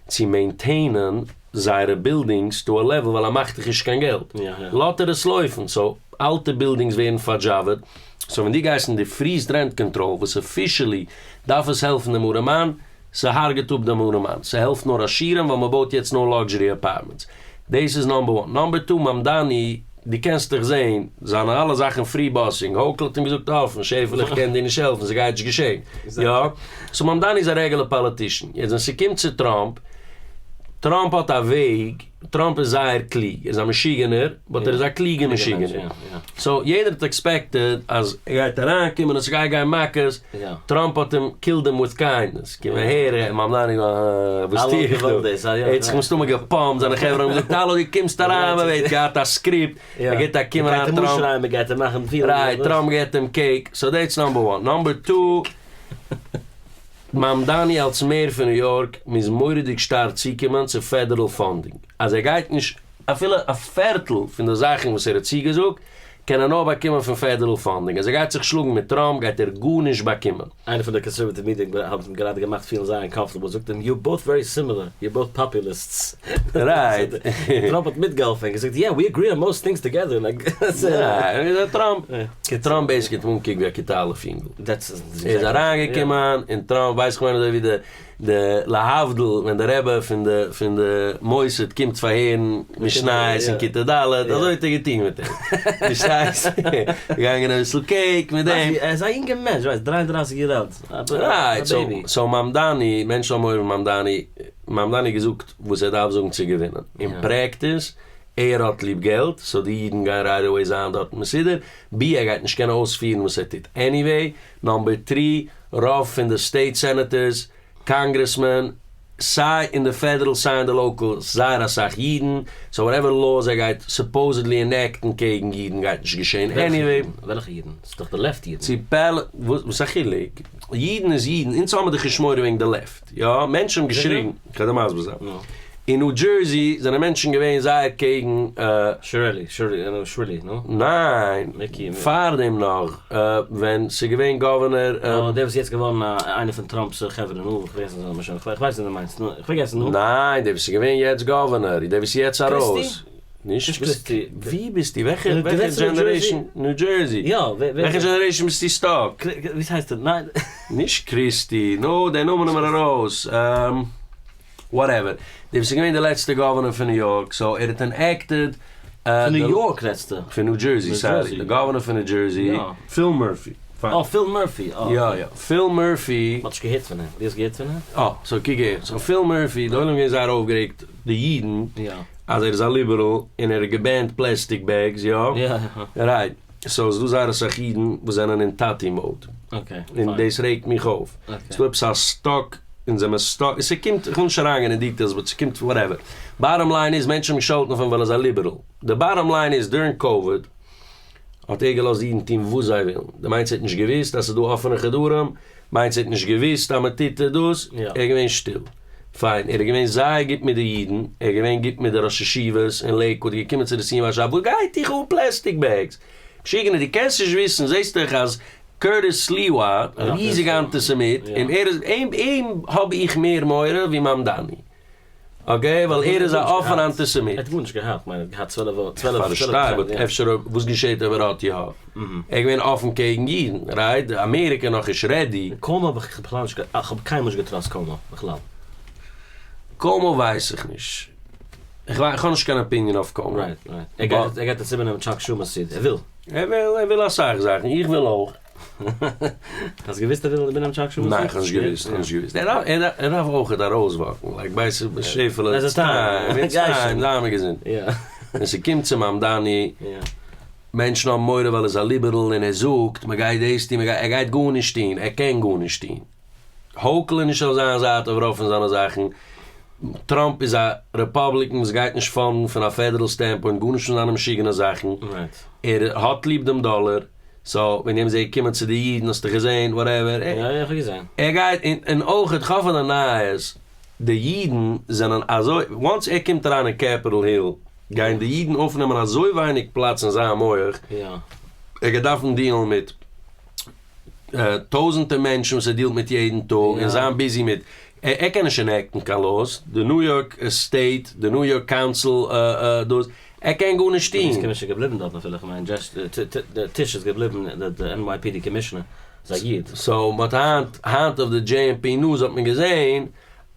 צו maintain ען זייערע buildings to a level ווייל ער מאכט דאך נישט קיין געלט לאט ער עס לויפן so אלטע buildings ווערן פארדזשאוועט so ווען דו גייסט און דו freeze ט rent control וואס officially דארף עס העלפן דעם ארעמאן ס'הארגעט אפ דעם ארעמאן ס'העלפט נאר עשירים ווייל מ'בויט יעצט נאר luxury apartments דאס איז number one number two מאמדאני דו קענסט דאך זעהן זיינע אלע זאכן free busing האוקל האט אים געזאגט אפן שעפעלע איך קען דיר נישט העלפן ס'גייט נישט געשעהן יא so מאמדאני איז א regular politician יעצט ווען ס'קומט צו טראמפ טראמפ האט א וועג, טראמפ איז זייער קלוג, ער איז א משוגענער, but ער איז א קלוגע משוגענער, so יעדער האט expected אז ער גייט אריינקומען און ס'גייט גיין מכות, טראמפ האט אים killed אים with kindness, קום אהער, מאמדאני, וואס טו איך דא, ער האט זיך מסתמא גע pump ט, זיינע חברה האבן געזאגט האלא דו קומסט אריין, מען ווערט געהאט א script, ער געט א קום אריין טראמפ, right, טראמפ געט אים cake, so that's number one, number two. מאמדאני אלס mayor פון ניו יארק מוז מורא'דיג שטארק צוקומען צו federal funding, אז ער גייט נישט אפילו א פערטל פון די זאכן וואס ער האט צוגעזאגט קען ער נאר באקומען פון federal funding, אז ער גייט זיך שלאגן מיט טראמפ גייט ער גארנישט באקומען. איינער פון די conservative meeting האט אים גראדע געמאכט פילן זייער uncomfortable, זאגט אים you're both very similar, you're both populists. right. טראמפ האט מיטגעהאלפן און געזאגט yeah we agree on most things together. טראמפ טראמפ basically האט אים אנגעקוקט ווי א כיתה א' אינגל. ער איז אריינגעקומען און טראמפ ווייסט כ'מיין אזוי ווי די די להבדיל ווען די רבי פון די פון די מוסד קומט פארהערן משניות אין כיתה ד' אזוי האט ער געטון מיט אים. פארשטייסט? געגאנגען אביסל cake מיט דעם. ער איז א יונגע מענטש ווייסט 33 יאר אלט. right so מאמדאני מענטשן האבן מורא פון מאמדאני מאמדאני האט געזאגט וואס ער דארף זאגן צו געווינען. אין practice ער האט ליב געלט, so די אידן גייען right away זיין דארט מסודר, בי ער גייט נישט קענען אויספירן וואס ער טוט anyway, number three, רוב פון די state senators, congressmen, סיי אין די פעדערל סיי אין די local, זייער אסאך אידן, so whatever laws ער גייט supposedly enact ן קעגן אידן גייט נישט געשען anyway. וועלכע אידן? ס'איז דאך די left אידן. צו פעל, וואס א חילוק? אידן איז אידן, אונז האמיר דאך נישט מורא וועגן די left. יא, מענטשן האבן געשריגן, כ'וועל דיר מסביר זיין. אין ניו דזשערסי זענען מענטשן געווען זייער קעגן. שרעלי, שרעלי, נו? ניין, פארדעם נאך, ווען ס'איז געווען governor. אה, דער וואס איז יעצט געווארן איינער פון טראמפ'ס חברה, נו, כ'ווייס נישט זיין נאמען שוין, כ'ווייס וועם דו מיינסט, נו, כ'האב פארגעסן, נו. ניין, דער וואס איז געווען יעצט governor, דער וואס איז יעצט ארויס. נישט קריסטי. ווי ביסטו? וועלכע generation? ניו דזשערסי. יא. וועלכע generation ביסטו stuck? ווי הייסט ער? ניין. נישט קריסטי. נו, די נאמען נעם מיר ארויס. whatever. דער וואס איז געווען די לעצטע governor פון ניו יארק. so ער האט enacted. פון ניו יארק רעדסטו? פון ניו דזשערסי, סארי, די גאווערנער פון ניו דזשערסי, פיל מורפי. אה, פיל מורפי, אה. יא יא, פיל מורפי. מ'האט נישט געהערט פון אים, דו האסט געהערט פון אים? אה, סאו קוק אהער, סאו פיל מורפי, די עולם איז געווען זייער אויפגערעגט, די אידן, אז ער איז א ליבעראל, און ער האט געבענט פלעסטיק בעגס, יא? יא. רייט, סאו ס'איז דא זייער אסאך אידן וואס זענען אין טאטי mode. Okay. און דאס רעגט מיך אויף. ס'דא עפעס א stuck, אונז זעמער stuck, ס'קומט, כ'וויל נישט אריינגיין אין details, but ס'קומט whatever. Bottom line איז, מענטשן האבן געשאלטן אויף אים ווייל ער איז א ליבעראל. די bottom line איז, during COVID האט ער געלאזט אידן טון וואס זיי ווילן. דו מיינסט ער האט נישט געוואוסט אז ס'איז דא אפענע חדרים? מיינסט ער האט נישט געוואוסט אז מ'טוט דאס? ער איז געווען שטיל. פיין, ער איז געווען זייער גוט מיט די אידן, ער איז געווען גוט מיט די ראשי ישיבות אין לעיקוואד, געקומען צו די סיום הש"ס, וואס גייט דיך אן plastic bags? משוגענער, דו קענסט נישט וויסן, זעסט דאך אז קורטיס סליווא, א ריזיגע אנטיסעמיט, און ער איז, אים אים האב איך מער מורא ווי מאמדאני. Okay, ווייל ער איז א אפענע אנטיסעמיט. ער האט גארנישט געהאט, כ'מיין ער האט געהאט 12 12 כ'פארשטיי, but אפשר אויב, וואס געשעט אויב ער האט יא? ער איז געווען אפן קעגן אידן, right? אמעריקע נאך נישט ready. קאומא האב איך בכלל נישט, כ'האב קיינמאל נישט געטראסט קאומא בכלל. קאומא ווייס איך נישט. איך האב נישט קיין opinion אויף קאומא. Right, right. ער גייט ער גייט יעצט איבערנעמען טשאק שומער'ס seat. ער וויל. ער וויל, ער וויל אסאך זאכן. איך וויל אויך. האסט געוויסט ער וויל איבערנעמען טשאק שומער'ס seat? ניין, כ'האב נישט געוויסט. כ'האב נישט געוויסט. ער דארף, ער דארף אויכעט ארויסוואקן. Like ווייסט, שעפעלע, it's time. It's time. זיי מיר געזונט. ווען ס'קומט צו מאמדאני, מענטשן האבן מורא ווייל ער איז א ליבעראל און ער זאגט מ'גייט דאס טון, מ'גייט, ער גייט גארנישט טון. ער קען גארנישט טון. האוקל איז נישט אויף זיין זייט אויף רוב פון זיינע זאכן. טראמפ איז א Republican וואס גייט נישט fund ן פון א פעדערל standpoint גארנישט פון זיינע משוגענע זאכן. ער האט ליב דעם דאלער, so וועגן דעם איז ער געקומען צו די אידן האסטו געזען whatever. יא יא איך האב געזען. ער גייט און אויך איך האף פון די נייעס די אידן זענען אזוי once ער קומט אריין אין קעפיטאל היל גייען די אידן אויפנעמען אזוי ווייניג פלאץ אין זיין מח ער גייט דארפן דיעלן מיט טויזענטער מענטשן וואס ער דיעלט מיט יעדן טאג און זיין busy מיט, ער קען נישט enact ן קיין laws, די ניו יארק סטעיט, די ניו יארק council דאס, ער קען גארנישט טון. די commissioner געבליבן דארט אפילו, איך מיין טיש איז געבליבן די NYPD commissioner איז א איד. So מ'האט היינט, היינט אויף די JMP News האט מען געזען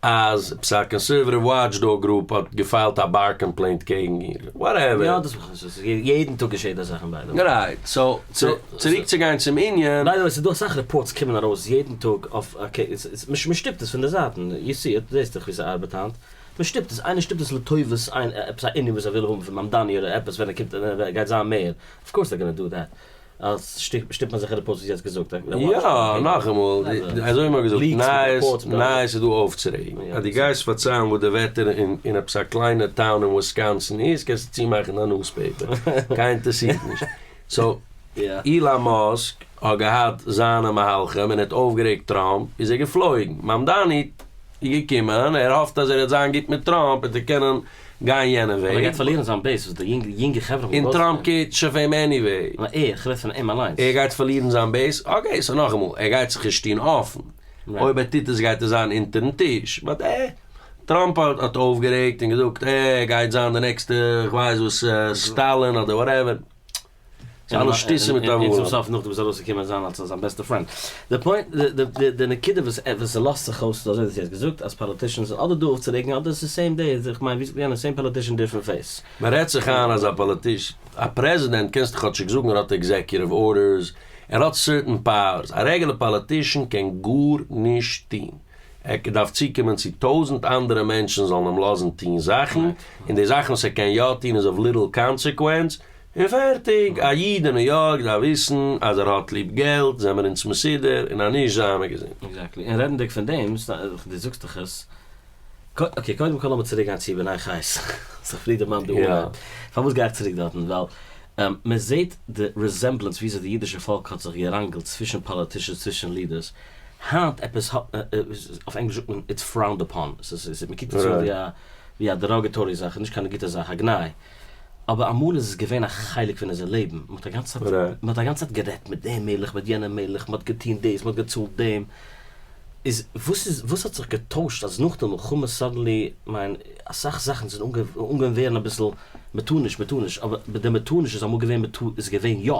אז עפעס א conservative watchdog group האט געפיילט א bar complaint קעגן איר. Whatever. יא דאס איז יעדן טאג געשעט אזא זאכן by the way. Right. So צוריק צו גיין צום ענין. By the way ס'איז דא אסאך reports קומען ארויס יעדן טאג אויף okay מ'שטופט עס פון די זייטן you see it זעסט דאך ווי ס'ארבעט היינט. מ'שטופט עס איינער שטופט עס לטובת איין עפעס א ענין וואס ער וויל האבן פון מאמדאני אדער עפעס ווען ער קומט ווען ער גייט זיין mayor of course they're gonna do that. אז שטופט מען זיך reports וואס יעצט געזאגט. יא, נאכאמאל, אזוי ווי מ'האט געזאגט, נייעס, נייעס איז דא אויפצורעגן. אז דו גייסט פארציילן וואס די וועטער אין עפעס א קליינע town אין וויסקאנסין איז, קענסטו צומאכן א newspaper. קיין אינטערסירט נישט. So, אילאן מאסק האט געהאט זיינע מהלכים און ער האט אויפגערעגט טראמפ, איז ער געפלויגן. מאמדאני איז געקומען, ער האפט אז ער וועט זיין גוט מיט טראמפ, וועט ער קענען גיין יענע וועג. אבער ער גייט פארלירן זיין base וואס די יונגע חברה האבן. און טראמפ קעירט נישט אויף אים anyway. נאר ער, איך רעד פון אים אליינס. ער גייט פארלירן זיין base? Okay, so נאכאמאל, ער גייט זיך נישט טון אפן. אויב ער טוט עס גייט עס זיין אונטערן טיש. But אה, טראמפ האט אויפגערעגט און געזאגט אה, ער גייט זיין די נעקסטע כ'ווייס וואס סטאלין אדער whatever. ס'איז אלעס שטותים מיט הבלים. און צום סוף נאכדעם איז ארויסגעקומען זיין אלס זיין בעסטע friend. די point, די נקודה וואס ס'לאזט זיך אויס איז אזוי ווי דו האסט געזאגט אז politicians זענען אדער דא אויפצורעגן אדער ס'איז same day, איך מיין ווי זאגט יענער same politician different face. מ'רעדט זיך איין אז א politician, א פרעזידענט קענסטו כאטשיג זאגן ער האט executive orders, ער האט certain powers, א רעגולער politician קען גארנישט טון. ער דארף צוקומען צו טויזנט אנדערע מענטשן זאלן אים לאזן טון זאכן, און די זאכן וואס ער קען יא טון איז אוו little consequence, און פערטיג, א איד אין ניו יארק דארף וויסן אז ער האט ליב געלט, זעמער אונז מסודר, און אז נישט זיימער געזונט. Exactly, און רעדנדיג פון דעם, דו זאגסט דאך עס, okay קודם כל לאמיר צוריק גיין צו בני חת, זיך פריער דערמאנט די אנהייב, פארוואס גיי איך צוריק דארטן, ווייל מען זעט די resemblance וויאזוי די אידישע פאלק האט זיך געראנגלט צווישן politicians צווישן leaders, היינט עפעס האט, אויף ענגליש זאגט מען it's frowned upon, ס'איז מען קוקט עס אן ווי א derogatory זאך, נישט קיין גוטע זאך, א גנאי. אבער אמאל איז עס געווען א חלק פון אונזער לעבן, מען האט א גאנצע צייט, מען האט א גאנצע צייט גערעדט מיט דעם מלך, מיט יענעם מלך, מען האט געטון דאס, מען האט געצאלט דעם, איז וואס איז, וואס האט זיך געטוישט אז נאך די מלחמה suddenly, מיין, אסאך זאכן זענען אנגעהויבן ווערן אביסל, מען טאר נישט, מען טאר נישט, אבער די מען טאר נישט איז אמאל געווען מען טאר, איז געווען יא,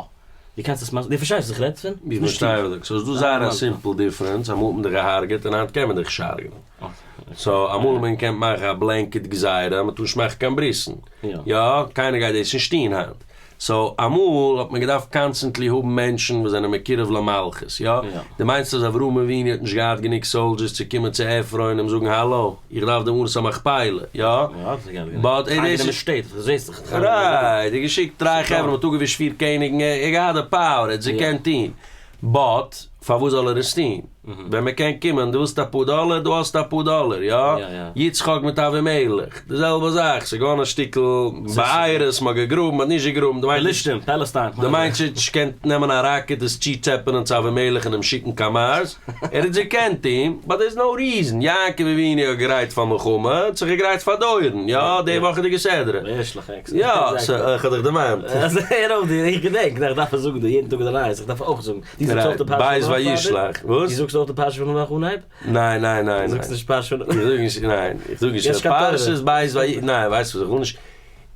דו קענסט עס מסביר, דו פארשטייסט וואס איך רעד פון? איך פארשטיי וואס דו זאגסט, סאיז דא זייער א simple difference, אמאל האט מען דיך געהארגעט און היינט קען מען דיך נישט הרג'נען. So אמאל האט מען געקענט מאכן א blanket גזירה אז מען טאר נישט מאכן קיין ברית'ן. יא, קיינער גייט דאס נישט טון היינט. So אמאל האט מען געדארפט constantly האבן מענטשן וואס זענען מקורב למלכות, יא? דו מיינסט אז אברהם אבינו האט נישט געהאט גענוג soldiers צו קומען צו עפרון און אים זאגן האלא, איך דארף די מערת המכפלה, יא? But ער איז right, ער האט געשיקט דריי חברה, מען האט אפגעווישט פיר קעניגן, ער האט געהאט די power, ער האט עס געקענט טון. But פארוואס זאל ער עס טון? ווען מען קען קומען, דו ווילסט אפאר דאלער, דו האסט אפאר דאלער, יא? יצחק מיט אבימלך, די זעלבע זאך, ס'איז געווארן א שטיקל בארות, מ'האט געגראבן, מ'האט נישט געגראבן, דו מיינסט פלישתים, Palestine. דו מיינסט נישט געקענט נעמען א rocket עס צוטשעפענען צו אבימלך און אים שיקן קיין Mars? ער האט געקענט טון, but there is no reason, יעקב אבינו האט געגרייט פאר מלחמה, האט זיך געגרייט פאר דורן, יא, די וואכעדיגע סדרה. יא, איך האב דיך דערמאנט. הער אויף דיר, איך געדענק, איך דארף עס זאגן דא יעדן טאג אין די נייעס, איך דארף אויך זאגן. דו זאגסט אויך די פרשה פון בית וישלח, וואס? דו זאגסט אויך די פרשה פון וואך אנהייב? ניין, ניין, ניין. דו זאגסט נישט פרשה פון. איך זאג נישט, ניין, איך זאג נישט. פרשת בית וישלח, ניין, ווייסט וואס, איך וויל נישט,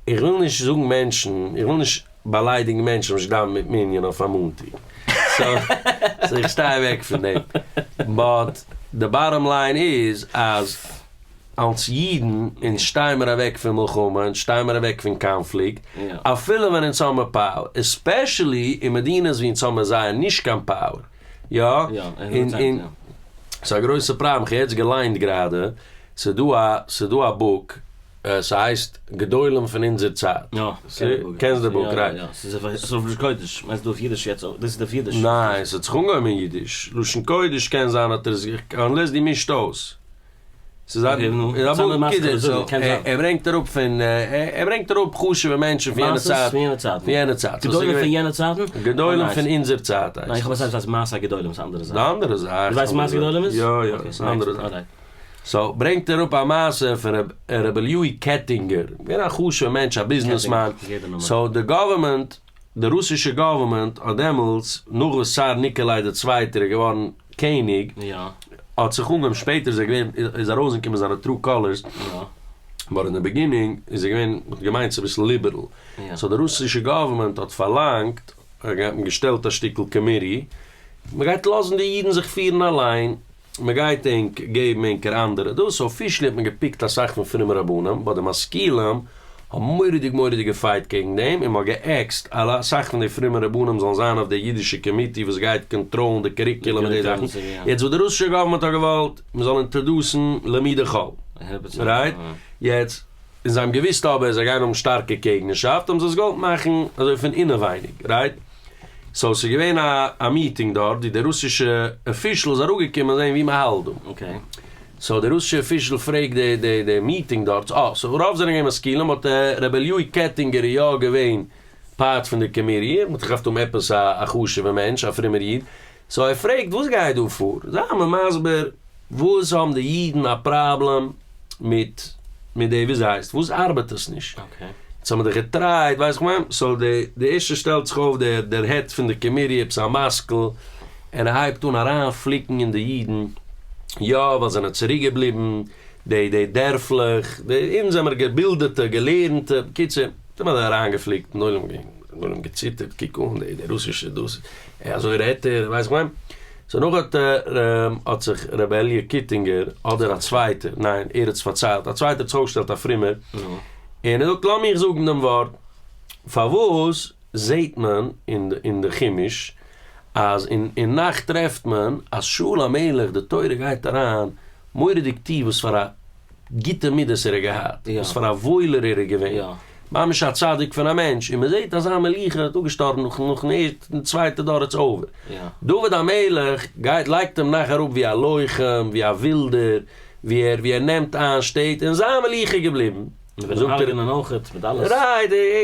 איך וויל נישט זאגן מענטשן, איך וויל נישט באליידיגן מענטשן וואס דאווענען מיט מנין אויף א מאנטאג. So, איך שטיי אוועק פון דעם. But, די bottom line איז אז אלס אידן, אונז שטיי מיר אוועק פון מלחמה, אונז שטיי מיר אוועק פון קאנפליקט, אפילו ווען אונז האמיר power, especially אין מדינות ווי אונז האמיר זייער נישט קיין power, יא? און און ס'איז א גרויסע פראבלעם, כ'האב יעצט געליינט גראדע, ס'איז דא א ס'איז דא א book, ס'הייסט גדולים פון אונזער צייט. יא, קענסט די book, right? יא, ס'איז אויף לשון קודש, מיינסט דא אויף אידיש יעצט אויך? דאס איז אויף אידיש? ניין, ס'האט זיך אנגעהויבן אין אידיש, לשון קודש קען זיין האט ער עס, unless דו מישט אויס. ס'איז א book, ער ברענגט אראפ פון, ער ברענגט אראפ חשוב'ע מענטשן פון יענע צייט. פון יענע צייטן. פון יענע צייט. גדולים פון יענע צייטן? גדולים פון אונזער צייט הייסט עס. ניין, איך האב עס הייסט מעשה הגדולים, ס'איז א אנדערע זאך. די אנדערע זאך. דו ווייסט מעשה הגדולים איז? יא יא, ס'איז א אנדערע זאך. So ברענגט ער אראפ א מעשה פון ר' אליהו קעטינגער, געווען א חשוב'ע מענטש, א ביזנעסמאן. So די government, די רוסישע government האט דעמאלטס, נאך וואס צאר ניקאליי דער צווייטער איז געווארן קעניג, האט זיך אנגעהויבן, שפעטער איז ער געווען, איז ארויסגעקומען זיינע true colors, but אין די beginning איז ער געווען, מ'האט געמיינט ס'איז אביסל ליבעראל, so די רוסישע government האט פארלאנגט, האט געשטעלט א שטיקל committee, מ'גייט לאזן די אידן זיך פירן אליין, מען גייט ענק געבן ענקער אנדערע דאס, so officially האט מען געפיקט אסאך פון פרומע רבנים, but די משכילים האבן מורא'דיג מורא'דיג געפייט קעגן דעם, און מען האט געעקסט אלע אסאך פון די פרומע רבנים זאלן זיין אויף די אידישע committee וואס גייט קאנטראלן די curriculum און די זאכן, יעצט וואס די רוסישע government האט געוואלט מען זאל אינטראדוסן לימודי חול, right? יעצט און זיי האבן געוואוסט אבער זיי גייען האבן שטארקע קעגנערשאפט האבן זיי עס געוואלט מאכן אזוי פון אינעווייניג, right? So ס'איז געווען א א meeting דארט ווי די רוסישע official איז אראפגעקומען זען ווי מ'האלט דא. So די רוסישע official פרעגט די די די meeting דארט, אה so רוב זענען געווען משכילים but ר' אליהו קעטינגער איז יא געווען part פון די committee, מ'האט געדארפט האבן עפעס א א חשוב'ע מענטש, א פרומער איד, so ער פרעגט וואס גייט דא פאר? זיי מיר מסביר וואס האבן די אידן א פראבלעם מיט מיט די וויאזוי הייסט וואס ארבעט עס נישט? יעצט האבן מיר דאך געטרייט ווייס איך מיין, so די די ערשטע שטעלט זיך אויף דער דער head פון די committee עפעס א משכיל און ער הייבט אן אריין פליקן אין די אידן יא ווייל זענען צוריק געבליבן די די דערפלעך די אונז זעמער געבילדעטע געלערנטע בקיצור האט מען אריינגעפליקט און עולם עולם געציטערט קוק אן די די רוסישע דאס אזוי רעדט ער, ווייס איך מיין. So נאך האט האט זיך ר' אלי' קיטינגער, אדער א צווייטער, ניין, ער האט עס פארציילט, א צווייטער האט זיך אויפגעשטעלט א פרומער, און ער זאגט לאמיך זאגן דעם ווארט, פארוואס זעהט מען אין אין די חומש אז אין אין נ"ך טרעפט מען אז שאול המלך די תורה גייט אריין מורא'דיג טיף וואס פאר א גוטע מידות ער האט געהאט, וואס פאר א וואוילער ער איז געווען, ממש א צדיק פון א מענטש, און מען זעט אז זיין מלוכה האט אפגעשטארבן נאכן נאכן ערשטן צווייטע דור it's over. דוד המלך גייט לייגט אים נאך אראפ ווי א לוחם, ווי א ווילדער, ווי ער ווי ער נעמט איין שטעט, און זיין מלוכה איז געבליבן. זאגט ער, right, ער איז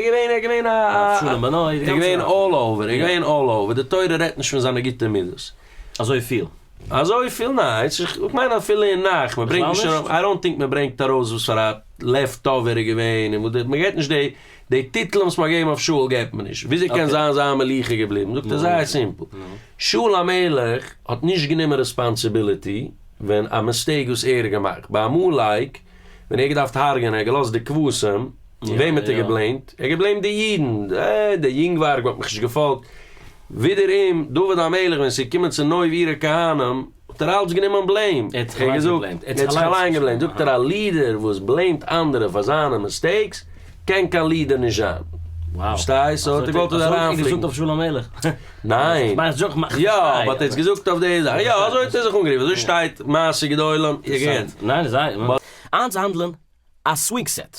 געווען ער איז געווען א ער איז געווען all over, ער איז געווען all over, די תורה רעדט נישט פון זיינע גוטע מידות. אזויפיל. אזויפיל? ניין, איך מיין אפילו אין נ"ך, מען ברענגט נישט ארויס, I don't think מען ברענגט ארויס וואס פאר א לב טוב ער איז געווען, און וואס די, מען געבט נישט די, די טיטלען וואס מען האט געגעבן אויף שאול געבט מען נישט, וויאזוי קען זיין זיין מלוכה געבליבן? זאגט ער זייער simple, שאול המלך האט נישט גענומען responsibility ווען א mistake וואס ער האט געמאכט, ביי עמלק ווען ער האט געדארפט הרג'ענען, ער האט געלאזט די כבשים, וועם האט ער געבלעימט? ער האט געבלעימט די אידן, אה, די יונגווארג האט מיך נישט געפאלגט. ווידעראום, דוד המלך ווען עס איז געקומען צו נוב עיר הכהנים, האט ער אלץ גענומען blame. ער האט זיך אליינס גע blame ט. ער האט זיך אליין גע blame ט. זאגט ער א leader וואס blame ט אנדערע פאר זיינע mistakes קען קיין leader נישט זיין. פארשטייסט? so האט ער געוואלט אזוי אריינפליקן. אזוי האט ער געזאגט אויף שאול המלך. ניין. יא, but ער האט עס געזאגט אויף די זאך. יא, אזוי האט ער זיך אנגערופן. אזוי שטייט מעשה גדולים. ניין, זיי. איינצוהאנדלען א swing set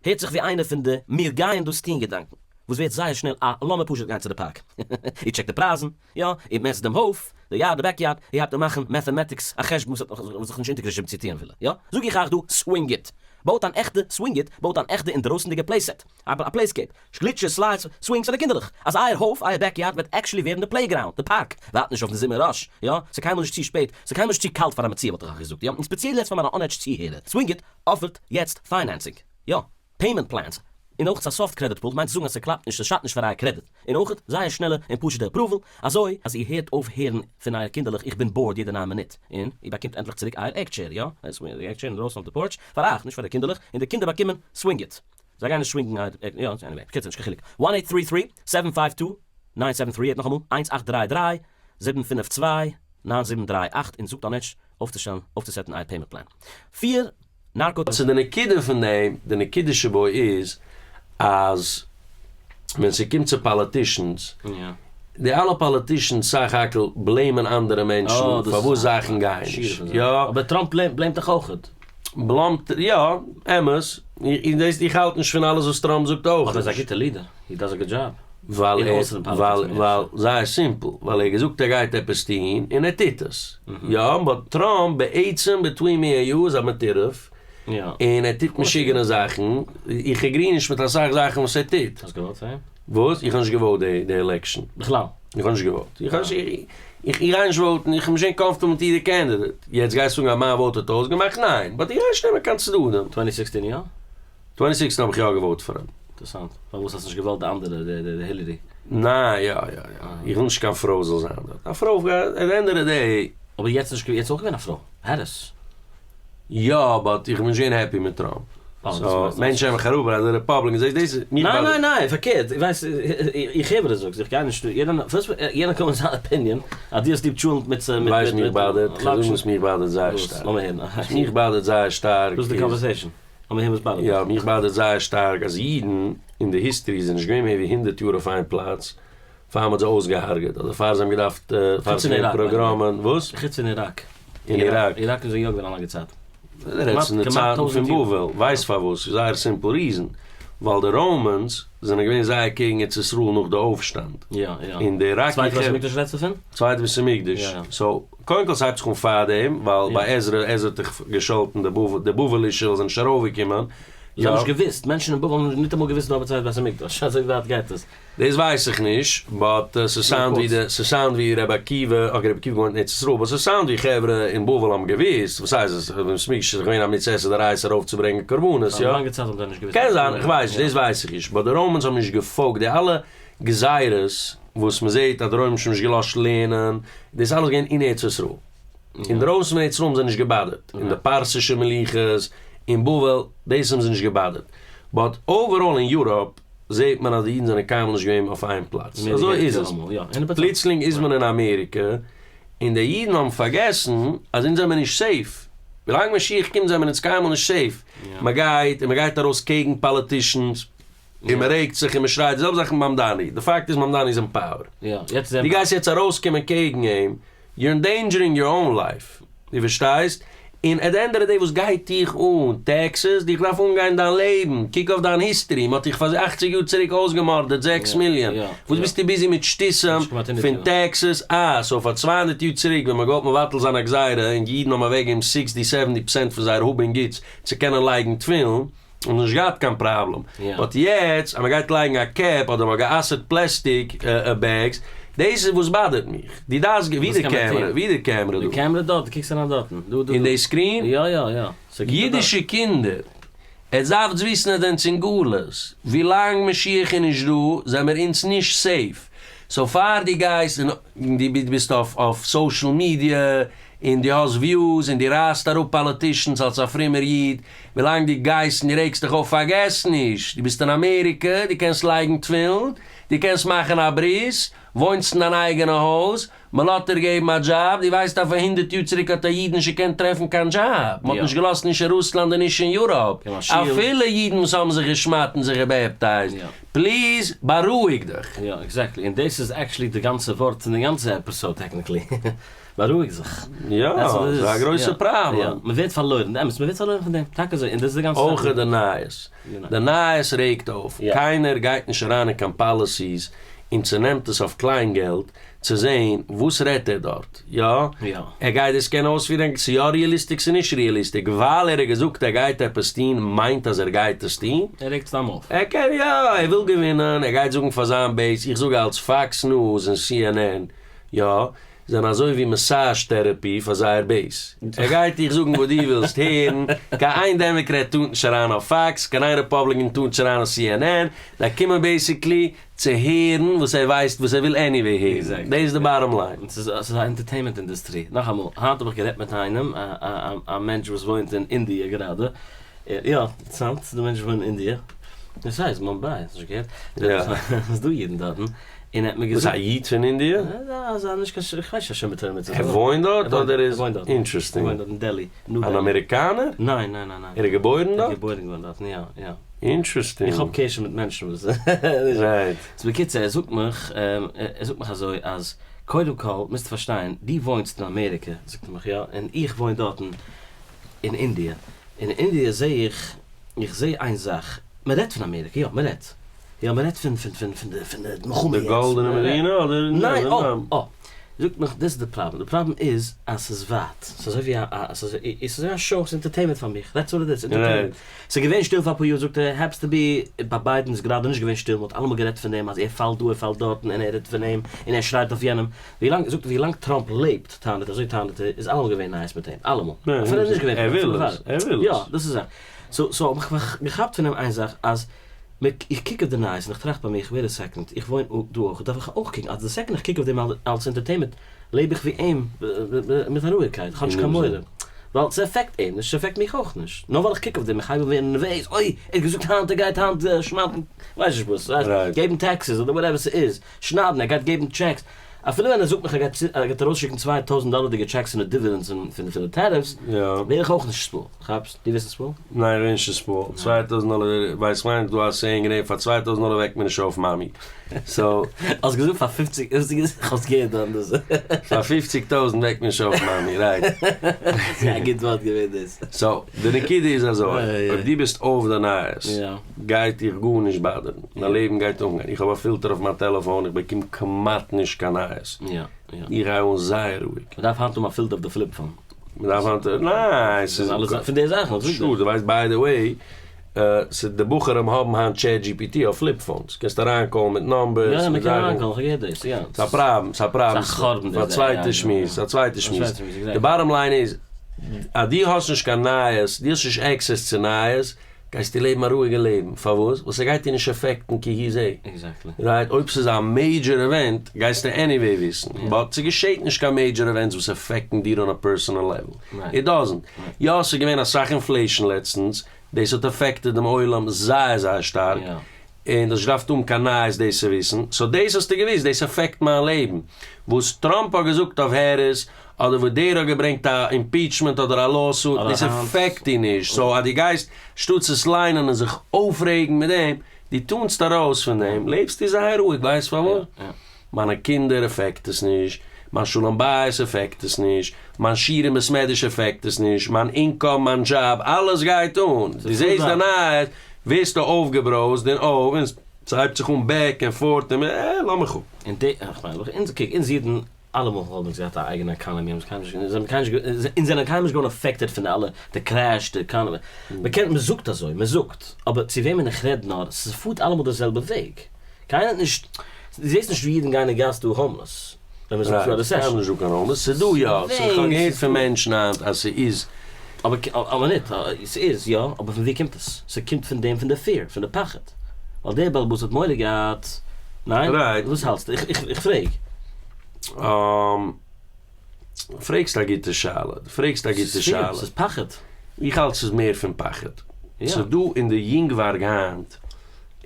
הערט זיך ווי איינע פון די מיר גייען דאס טוהן געדאנקן, וואס ווערט זייער שנעל א לאמיר פשוט גיין צו די פארק. איר check ט די פרייזן, יא, איר מעסט דעם הויף, די yard, די backyard, איר הייבט אן מאכן mathematics, א חשבון וואס האט זיך נישט אונטערגעשריבן צו טוהן אפילו, יא, זאג איך אייך דא, swing it! בויט אן עכטע swing it, בויט אן עכטע אינדרויסנדיגע playset, א playscape, גליטשער, slides, swings פאר די קינדערלעך, אז אייער הויף, אייער backyard וועט actually ווערן די playground, די פארק, ווארט נישט אויפן זומער rush, יא, ס'איז קיינמאל נישט צו שפעט, ס'איז קיינמאל נישט צו קאלט פאר א מציאה וואלט איך אייך געזאגט, יא, און ספעציעל יעצט פאר מיינע אן-עדזש צוהערער, swing it offer ט יעצט financing, יא, payment plans, און אויך א soft credit pull מיינט צו זאגן אז ס'קלאפט נישט, ס'שאדט נישט פאר אייער קרעדיט, און אויך זייער שנעלע און פשוט'ע approval, אזוי אז איר הערט אויף הערן פון אייער קינדערלעך איך בין bored יעדע 9 מינוט, און איר באקומט ענדליך צוריק אייער egg chair, יא, די egg chair אינדרויסן אויף די porch, פאר אייך, נישט פאר די קינדערלעך, און די קינדער באקומען swing it. זיי גייען נישט swing ן אייער egg, יא, anyway, בקיצור נישט קיין חילוק. one eight three three, seven five two, nine seven three eight נאכאמאל, איינס אכט דריי דריי, זיבן פינף צוויי, ניין זיבן דריי אכט און זאגט אן עדזש אויפצושטעלן אויפצו set ן אייער payment plan. פיר נארקא. so די נקודה פון דעם, די נקודה שבו איז אז ווען ס'קומט צו politicians, די אלע politicians סך הכל blame ען אנדערע מענטשן פארוואס זאכן גייען נישט, יא. אבער טראמפ blame ט דאך אויכעט. blame ט, יא, אמת, איך האלט נישט פון אלעס וואס טראמפ זאגט אויך נישט. אבער ער איז א גוטע leader, he does a good job. ווייל ער, ווייל, ווייל, זייער simple, ווייל ער האט געזאגט ער גייט עפעס טוהן און ער טוט עס. יא, but טראמפ בעצם between me and you איז א מטורף, און ער טוט משוגענע זאכן, איך agree נישט מיט אסאך זאכן וואס ער טוט. האסט גע vote ט פאר אים? וואס? איך האב נישט גע vote די election. בכלל? איך האב נישט גע vote ט. איך האב נישט, איך גיי נישט vote ן, איך בין נישט געווען comfortable מיט יעדע candidate. יעצט גייסטו זאגן אז מיין vote האט אויסגעמאכט? ניין, but איך גיי נישט נעמען קיין צדדים. twenty sixteen יא? twenty sixteen האב איך יא גע vote ט פאר אים. אינטערעסאנט. פארוואס האסט נישט געוואלט די אנדערע, די הילערי? ניין, יא יא יא. איך וויל נישט קיין פרוי זאל זיין דארט. א פרוי, at the end of the day. אבער יעצט נישט, יעצט אויך געווען א פרוי. העריס. יא, but איך בין נישט געווען happy מיט טראמפ. so, מענטשן האבן מיך אראפ, אז די Republicans, דאס איז מיך ניין ניין ניין, פארקערט, איך ווייס, איך הער וואס דו זאגסט, איך גיי נישט, יעדער, first יעדער קומט מיט זיין opinion, אז דו האסט ליב טשולענט מיט מיט ווייסט מיך bother ט, כ'וועל זאגן וואס מיך bother ט זייער שטארק. לאמיר הערן. וואס מיך bother ט זייער שטארק איז. דאס איז די conversation. לאמיר הערן וואס bother ט דיך. יא, מיך bother ט זייער שטארק אז אידן אין די history זענען נישט געווען מער ווי הונדערט יאר אויף איין פלאץ, פאר מ'האט זיי אויסגעהארגעט, אדער פאר זיי האבן געדארפט, פאר ס'איז געווען פראגראמען, וואס? חוץ פון איראק. אין איראק. איראק איז יא געווען א לאנגע צייט. דו רעדסט פון די צייטן פון בבל, ווייסט פארוואס? ס'איז זייער simple reason, ווייל די Romans זענען געווען זייער קעגן ארץ ישראל נאך די אויפשטאנד. יא יא. און די איראקער. צווייטע בית המקדש רעדסטו פון? צווייטע בית המקדש. so, קודם כל ס'הייבט זיך אן פארדעם, ווייל ביי עזרא, עזרא האט דאך געשאלטן די בבלישע זענען נישט ארויפגעקומען. זיי האבן נישט געוואוסט, מענטשן אין בבל האבן ניטאמאל געוואוסט דא ביי צווייטע בית המקדש, אזוי ווייט גייט עס. דאס ווייס איך נישט, but ס' sound ווי די, ס' sound ווי רבי עקיבא, okay רבי עקיבא געוואוינט אין ארץ ישראל, but ס' sound ווי חברה אין בבל האבן געוואוסט, וואס הייסט עס, בית המקדש איז געווען א מצות עשה דאורייתא ארויפצוברענגען קרבנות, יא? פאר א לאנגע צייט האבן זיי נישט געוואוסט. קען זיין, איך ווייס נישט, דאס ווייס איך נישט, but די Romans האבן נישט געפאלגט די אלע גזירות וואס מען זעט אז די רוימישע האבן נישט געלאזט לערנען, דאס אלעס געווען אין ארץ ישראל. אינדרויסן פון ארץ ישראל האבן זיי נישט גע bother ט, אין די פרסישע מלוכות, אין בבל, דאס האבן זיי נישט גע bother ט, but overall אין Europe זעט מען אז די אידן זענען קיינמאל נישט געווען אויף איין פלאץ, אזוי איז עס, פלוצלינג איז מען אין אמעריקע, און די אידן האבן פארגעסן אז אונז זעמער נישט safe, ווילאנג משיח קומט זעמער אונז קיינמאל נישט safe, מען גייט און מען גייט ארויס קעגן politicians, און מען רעגט זיך און מען שרייט, די זעלבע זאך מיט מאמדאני, די פאקט איז מאמדאני איז אין power, דו גייסט יעצט ארויסקומען קעגן אים, you're endangering your own life, דו פארשטייסט? און at the end of the day וואס גייט דיך אן taxes? דיך דארף אנגיין דיין לעבן, קוק אויף דיין history, מען האט דיך פאר אכציג יאר צוריק אויסגעמארדעט זעקס מיליאן, וואס ביסטו busy מיט שטותים פון taxes? אה, so פאר 200 יאר צוריק ווען מען האט געוואלט מבטל זיין א גזירה און אידן האבן אוועקגעגעבן sixty seventy percent פון זייער האב און גוטס צו קענען לייגן תפילין, האבן נישט געהאט קיין פראבלעם, but יעצט אז מ'גייט לייגן א cap אדער מ'האט גע'אסר'ט plastic bags, דאס איז וואס bother ט מיך, דו דארפסט ווי די קעמרע, ווי די קעמרע דא? די קעמרע דארט, דו קוקסט אריין דארטן, דא דא אין די screen? יא יא יא, אידישע קינדער, עטס דארפטס וויסן אז זענטס אין גלות, ווילאנג משיח איז נישט דא זעמער אונז נישט safe, so פאר דו גייסט און דו ביסט אויף social media. און דו האסט views און דו רייסט אראפ politicians אלס א פרומער איד, ווילאנג דו גייסט און דו רעגסט דיך אויף פארגעס נישט, דו ביסט אין אמעריקע, דו קענסט לייגן תפילין, דו קענסט מאכן א ברית, וואוינסט אין דיין אייגענע הויז, מען לאזט דיר געבן א דזשאב, דו ווייסט אז פאר הונדערט יאר צוריק האט א איד נישט געקענט טרעפן קיין דזשאב, מען האט נישט געלאזט נישט אין רוסלאנד און נישט אין יוראפ, אפילו אידן וואס האבן זיך געשמד'ט און זיך געבעפטייזט, please בארואיג דיך. יא exactly, און דאס איז actually די גאנצע ווארט פון די גאנצע episode technically, בארואיג זיך. יא, ס'איז א גרויסע פראבלעם. מען ווערט פארלוירן, אמת, מען ווערט פארלוירן פון דעם, טאקע אזוי, און דאס איז די גאנצע זאך. אויך די נייעס, די נייעס רעגט אויף, קיינער גייט נישט אריין אין קיין policies און צונעמט עס אויף קליין געלט צו זעהן וואס רעדט ער דארט, יא? ער גייט דאס קענען אויספירען, ס'איז יא realistic ס'איז נישט realistic, ווייל ער האט געזאגט ער גייט עפעס טוהן מיינט אז ער גייט עס טוהן? ער רעגט סתם אויף. ער קען יא, ער וויל געווינען, ער גייט זאגן פאר זיין base, איך זאג אלץ פאקס ניוז און סי ען ען, יא, זענען אזוי ווי massage therapy פאר זייער base. ער גייט דיך זאגן וואס דו ווילסט הערן, קיין איין Democrat טוט נישט אריין אויף פאקס, קיין איין Republican טוט נישט אריין אויף סי ען ען, זיי קומען basically צו הערן וואס ער ווייסט וואס ער וויל anyway הערן, דאס איז די bottom line. ס'איז א entertainment industry. נאכאמאל, היינט האב איך גערעדט מיט איינעם, א מענטש וואס וואוינט אין אינדיע גראדע, יא, אינטערעסאנט, ס'איז דא מענטשן וואס וואוינען אין אינדיע, דאס הייסט מומביי, האסט נישט געהערט? ס'איז דא אידן דארטן, און ער האט מיר געזאגט. וואס א איד פון אינדיע? אזא נישט קיין ש, כ'ווייס נישט א שומר תורה ומצוות. ער וואוינט דארט אדער איז? ער וואוינט דארט. Interesting. ער וואוינט דארט אין דעלי. אן אמעריקאנער? ניין ניין ניין ניין. ער איז געבוירן דארט? ער איז געבוירן געווארן דארטן יא יא. Interesting. איך האב קשר מיט מענטשן וואס. Right. So בקיצור ער זאגט מיך, ער זאגט מיך אזוי אז קודם כל מוזטו פארשטיין דו וואוינסט אין אמעריקע זאגט ער מיך יא און איך וואוין דארטן אין אינדיע, און אין אינדיע זעה איך, איך זעה איין זאך, מען רעדט פון אמעריקע, יא מען רעדט, יא מען רעדט פון פון פון פון די פון די מלחמה יעצט. די גאלדענע מדינה אדער? ניין, אה אה, זאגט מיך דאס איז די פראבלעם, די פראבלעם איז אז ס'איז ווייט, ס'איז אזוי ווי א א ס'איז אזוי ווי א show, ס'איז entertainment פאר מיך, that's what it is, entertainment. ס'איז געווען שטיל פאר אפאר יאר זאגט ער, happens to be, ביי ביידן איז גראדע נישט געווען שטיל, מ'האט אלעמאל גערעדט פון דעם אז ער פאלט דא ער פאלט דארטן און ער רעדט פון אים און ער שרייט אויף יענעם, ווילאנג, זאגט ער, ווילאנג טראמפ לעבט, טענה'ט אזוי טענה'ט ער, איז אלעמאל געווען נייעס מיט אים, אלעמאל. אפילו ער איז נישט געווען ער וויל עס, ער וויל עס. יא, דאס איז א. So, so האב איך געכאפט פון אים איין זאך, אז איך קוק אויף די נייעס און איך טראכט ביי מיך, wait a second, איך וואוין דא אויך, דארף איך אויך קוקן, אז די second איך קוק אויף דעם אלס entertainment, לעב איך ווי אים, מיט א רואיגקייט, איך האב נישט קיין מורא. ווייל ס'עפעקט אים נישט, ס'עפעקט מיך אויך נישט. נאר ווייל איך קוק אויף דעם, איך הייב אן ווערן נערוועז, אוי, ער האט געזאגט היינט, ער גייט היינט שמד'ן, כ'ווייס נישט וואס, געבן taxes אדער whatever ס'איז, שניידן, ער גייט געבן checks. אפילו ווען ער זאגט מיך ער גייט ער גייט ארויסשיקן 2000 דאלערדיגע checks אין די dividends פון די tariffs, ווער איך אויך נישט spoiled. כאפסט? דו ווערסט נישט spoiled? ניין איך ווער נישט spoiled. 2000 דאלער ווייסט מיין דא א saying געווען פאר 2000 דאלער וועקט מען נישט אויף מאמי. So. האסט געזאגט פאר פופציג, האסט געזאגט, איך האב עס געהערט דאן דאס. פאר פופציג טויזנט וועקט מען נישט אויף מאמי, right. ס'איז א גוט ווארט געווען דאס. So, די נקודה איז אזוי, אויב דו ביסט אויף די נייעס, גייט דיך גארנישט באדערן, דיין לעבן גייט אנגיין, איך האב א פילטער אויף מיין טעלעפאן, איך באקום כמעט נישט קיין נייעס, איך גיי אן זייער רואיג. מ'דארף היינט האבן א פילטער אויף די flip phone. מ'דארף היינט, ניין, ס'איז אלעס פון די זאכן, sure, דו ווייסט by the way, ס'איז די בחורים האבן היינט טשעט דזשי פי טי אויף flip phones, קענסט אריינקאלן מיט numbers, יא, מ'קען אריינקאלן, כ'האב געהערט דאס, יא. ס'איז א פראבלעם, ס'איז א פראבלעם, ס'איז א חורבן פאר א צווייטע שמועס, ס'איז א צווייטע שמועס. די bottom line איז, אז דו האסט נישט קיין נייעס, דו האסט נישט access צו נייעס, גייסטו לעבן א רואיגע לעבן, פארוואס? ווייל ס'גייט דיר נישט עפעקטן כי הוא זה. Exactly. Right? אויב ס'איז א major event גייסטו anyway וויסן, but ס'געשעט נישט קיין major events וואס עפעקטן דיר on a personal level. It doesn't. יא, ס'איז געווען אסאך inflation לעצטנס, דאס האט עפעקטעד דעם עולם זייער זייער שטארק, און דו האסט נישט געדארפט האבן קיין נייעס דאס צו וויסן, so דאס האסטו געוואוסט, דאס עפעקט מיין לעבן. וואס טראמפ האט געזאגט אויף העריס, אדער וואס דער האט געברענגט א impeachment אדער א lawsuit, דאס עפעקט דיר נישט, so אז דו גייסט שטאטס עס ליינען און זיך אויפרעגן מיט דעם, דו טאנסט ארויס פון דעם, לעבסטו זייער רואיג, ווייסט פארוואס? מיינע קינדער עפעקט עס נישט, מיין שלום בית עפעקט עס נישט, מיין שיעור אין בית מדרש עפעקט עס נישט, מיין income, מיין דזשאב, אלעס גייט אן, דו זעסט די נייעס, ווערסטו אויפגעברויזט און אויף, און ס'הייבט זיך אן back and forth און אה, לאמיך אפ. און די, איך מיין, אונז, קוק, אונז אידן, אלעמאל האבן אונז געהאט א אייגענע economy, אונז זענען קיינמאל נישט געווארן affected פון אלע, די crash, די economy, מ'קען, מ'זאגט אזוי, מ'זאגט, אבער צו וועמען איך רעד נאר, ס'פארט אלעמאל די זעלבע וועג, קיינער האט נישט, דו זעסט נישט ווי אידן גייען אין גאס דא homeless, ווען מ'זאגט ס'איז א recession. קיינמאל נישט דא קיין homeless, ס'איז דא יא, איך האב געהערט פון מענטשן היינט אז ס'איז. אבער ניט, ס'איז יא, אבער פון ווי קומט עס? ס'קומט פון דעם פון די fear, פון די פחד. ווייל דער בעל הבית האט מורא געהאט, ניין? Right. וואס האלטסטו? איך פרעג. פרעגסט א גוטע שאלה, דו פרעגסט א גוטע שאלה. ס'איז פחד. איך האלט ס'איז מער פון פחד. ס'איז דא אין די יונגווארג היינט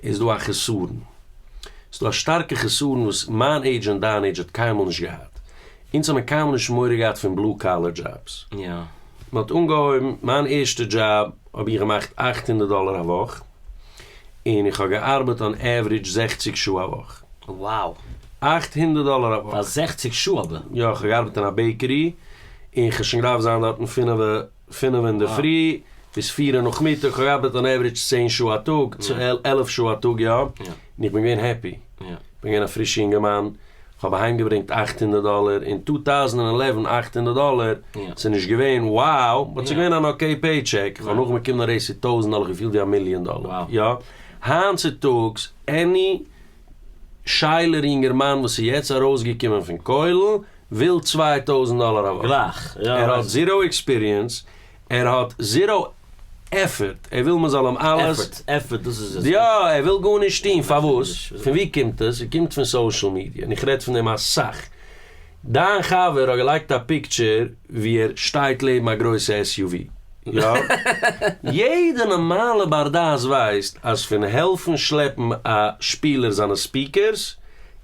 איז דא א חסרון. ס'איז דא א שטארקע חסרון וואס מיין עידזש און דיין עידזש האט קיינמאל נישט געהאט. אונז האמיר קיינמאל נישט מורא געהאט פון blue collar jobs. מען האט אנגעהויבן, מיין ערשטע דזשאב האב איך געמאכט 800 דאלער א וואך, און איך האב געארבעט אן average 60 שעה א וואך. Wow. 800 דאלער א וואך. פאר 60 שעה אבער? יא, איך האב געארבעט אין א bakery, און איך האב שוין געדארפט זיין דארטן 5 אינדערפרי ביז 4 נאכמיטאג, איך האב געארבעט אן average 10 שעה א טאג, 11 שעה א טאג, יא. און איך בין געווען happy. איך בין געווען א פרישע אינגערמאן. כ'האב אהיימגעברענגט 800 דאלער, אין 2011 800 דאלער, ס'איז נישט געווען wow, but ס'איז געווען אן okay paycheck, כ'האב נאכדעם באקומען א raise צו טויזנט דאלער, געפילט ווי א מיליאן דאלער, יא. היינט צוטאגס, any שיילער יונגערמאן וואס איז יעצט ארויסגעקומען פון כולל, וויל 2000 דאלער א וואך. גלייך, יא. ער האט zero experience, ער האט zero effort, ער וויל מען זאל אים אלעס. Effort, effort, דאס איז עס. יא, ער וויל גארנישט טון, פארוואס? פון ווי קומט עס? עס קומט פון social media, און איך רעד פון דעם אסאך. דיין חבר האט געלייגט א picture ווי ער שטייט לעבן א גרויסע SUV, יא? יעדע נארמאלע בר דעת ווייסט אז פון העלפן שלעפן א שפילער זיינע speakers,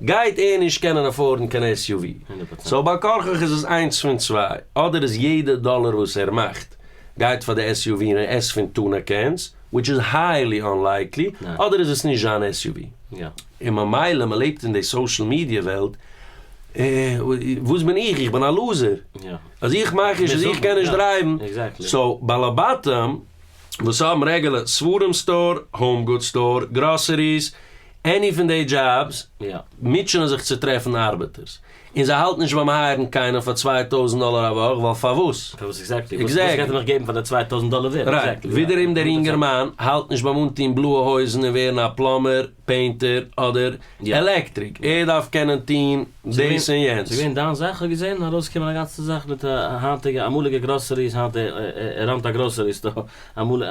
גייט ער נישט קענען afford ן קיין SUV. So בעל כרחך איז עס איינס פון צוויי, אדער איז יעדע דאלער וואס ער מאכט גייט פאר די SUV און ער עסט פון tuna cans, which is highly unlikely, אדער איז עס נישט זיין SUV. און ממילא מען לעבט אין די social media וועלט, וואס בין איך? איך בין א loser. אז איך מאך נישט, אז איך קען נישט drive ן. So בעלי בתים וואס האבן רעגולער ספרים store, home good store, groceries, any פון די דזשאבס, מוטשענען זיך צו טרעפן ארבעטערס. און זיי האלטן נישט ביים hire ן קיינעם פאר 2000 דאלער א וואך, ווייל פארוואס? פארוואס exactly? וואס גייט ער מיך געבן פאר די 2000 דאלער ווערט? Right. ווידעראום דער אינגערמאן האלט נישט ביים אנטון בלויע הויזן און ווערן א plumber, painter אדער עלעקטריק. ער דארף קענען טון דאס און יענץ. ס'איז געווען דיין זאך? כ'האב געזען ארויסקומען א גאנצע זאך מיט היינטיגע אמאליגע groceries, היינט ער run ט א grocery store, אמאל.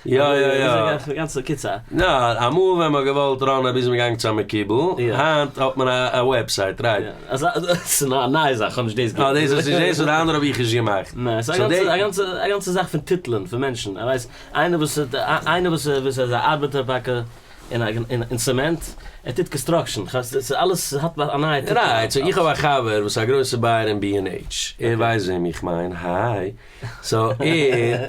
יא יא יא. גאנצע קיצור. יא, אמאל ווען מ'האט געוואלט run ען ביז מ'געגאנגען צו א מקובל, היינט האט מען א website, right. ס'איז א נייע זאך, כ'האב נישט דאס געהערט. אה, דאס איז נישט דאס, די אנדערע האב איך נישט געמאכט. ניין, ס'איז א גאנצע זאך פון טיטלען פון מענטשן, ער ווייסט, איינער וואס איינער וואס איז א ארבעטער פאקער אין צעמענט, ער טוט construction, ס'איז אלעס האט א נייע טיטל. Right, so איך האב א חבר וואס איז א גרויסע buyer אין B&H, ער ווייסט וועם איך מיין, היי. So ער,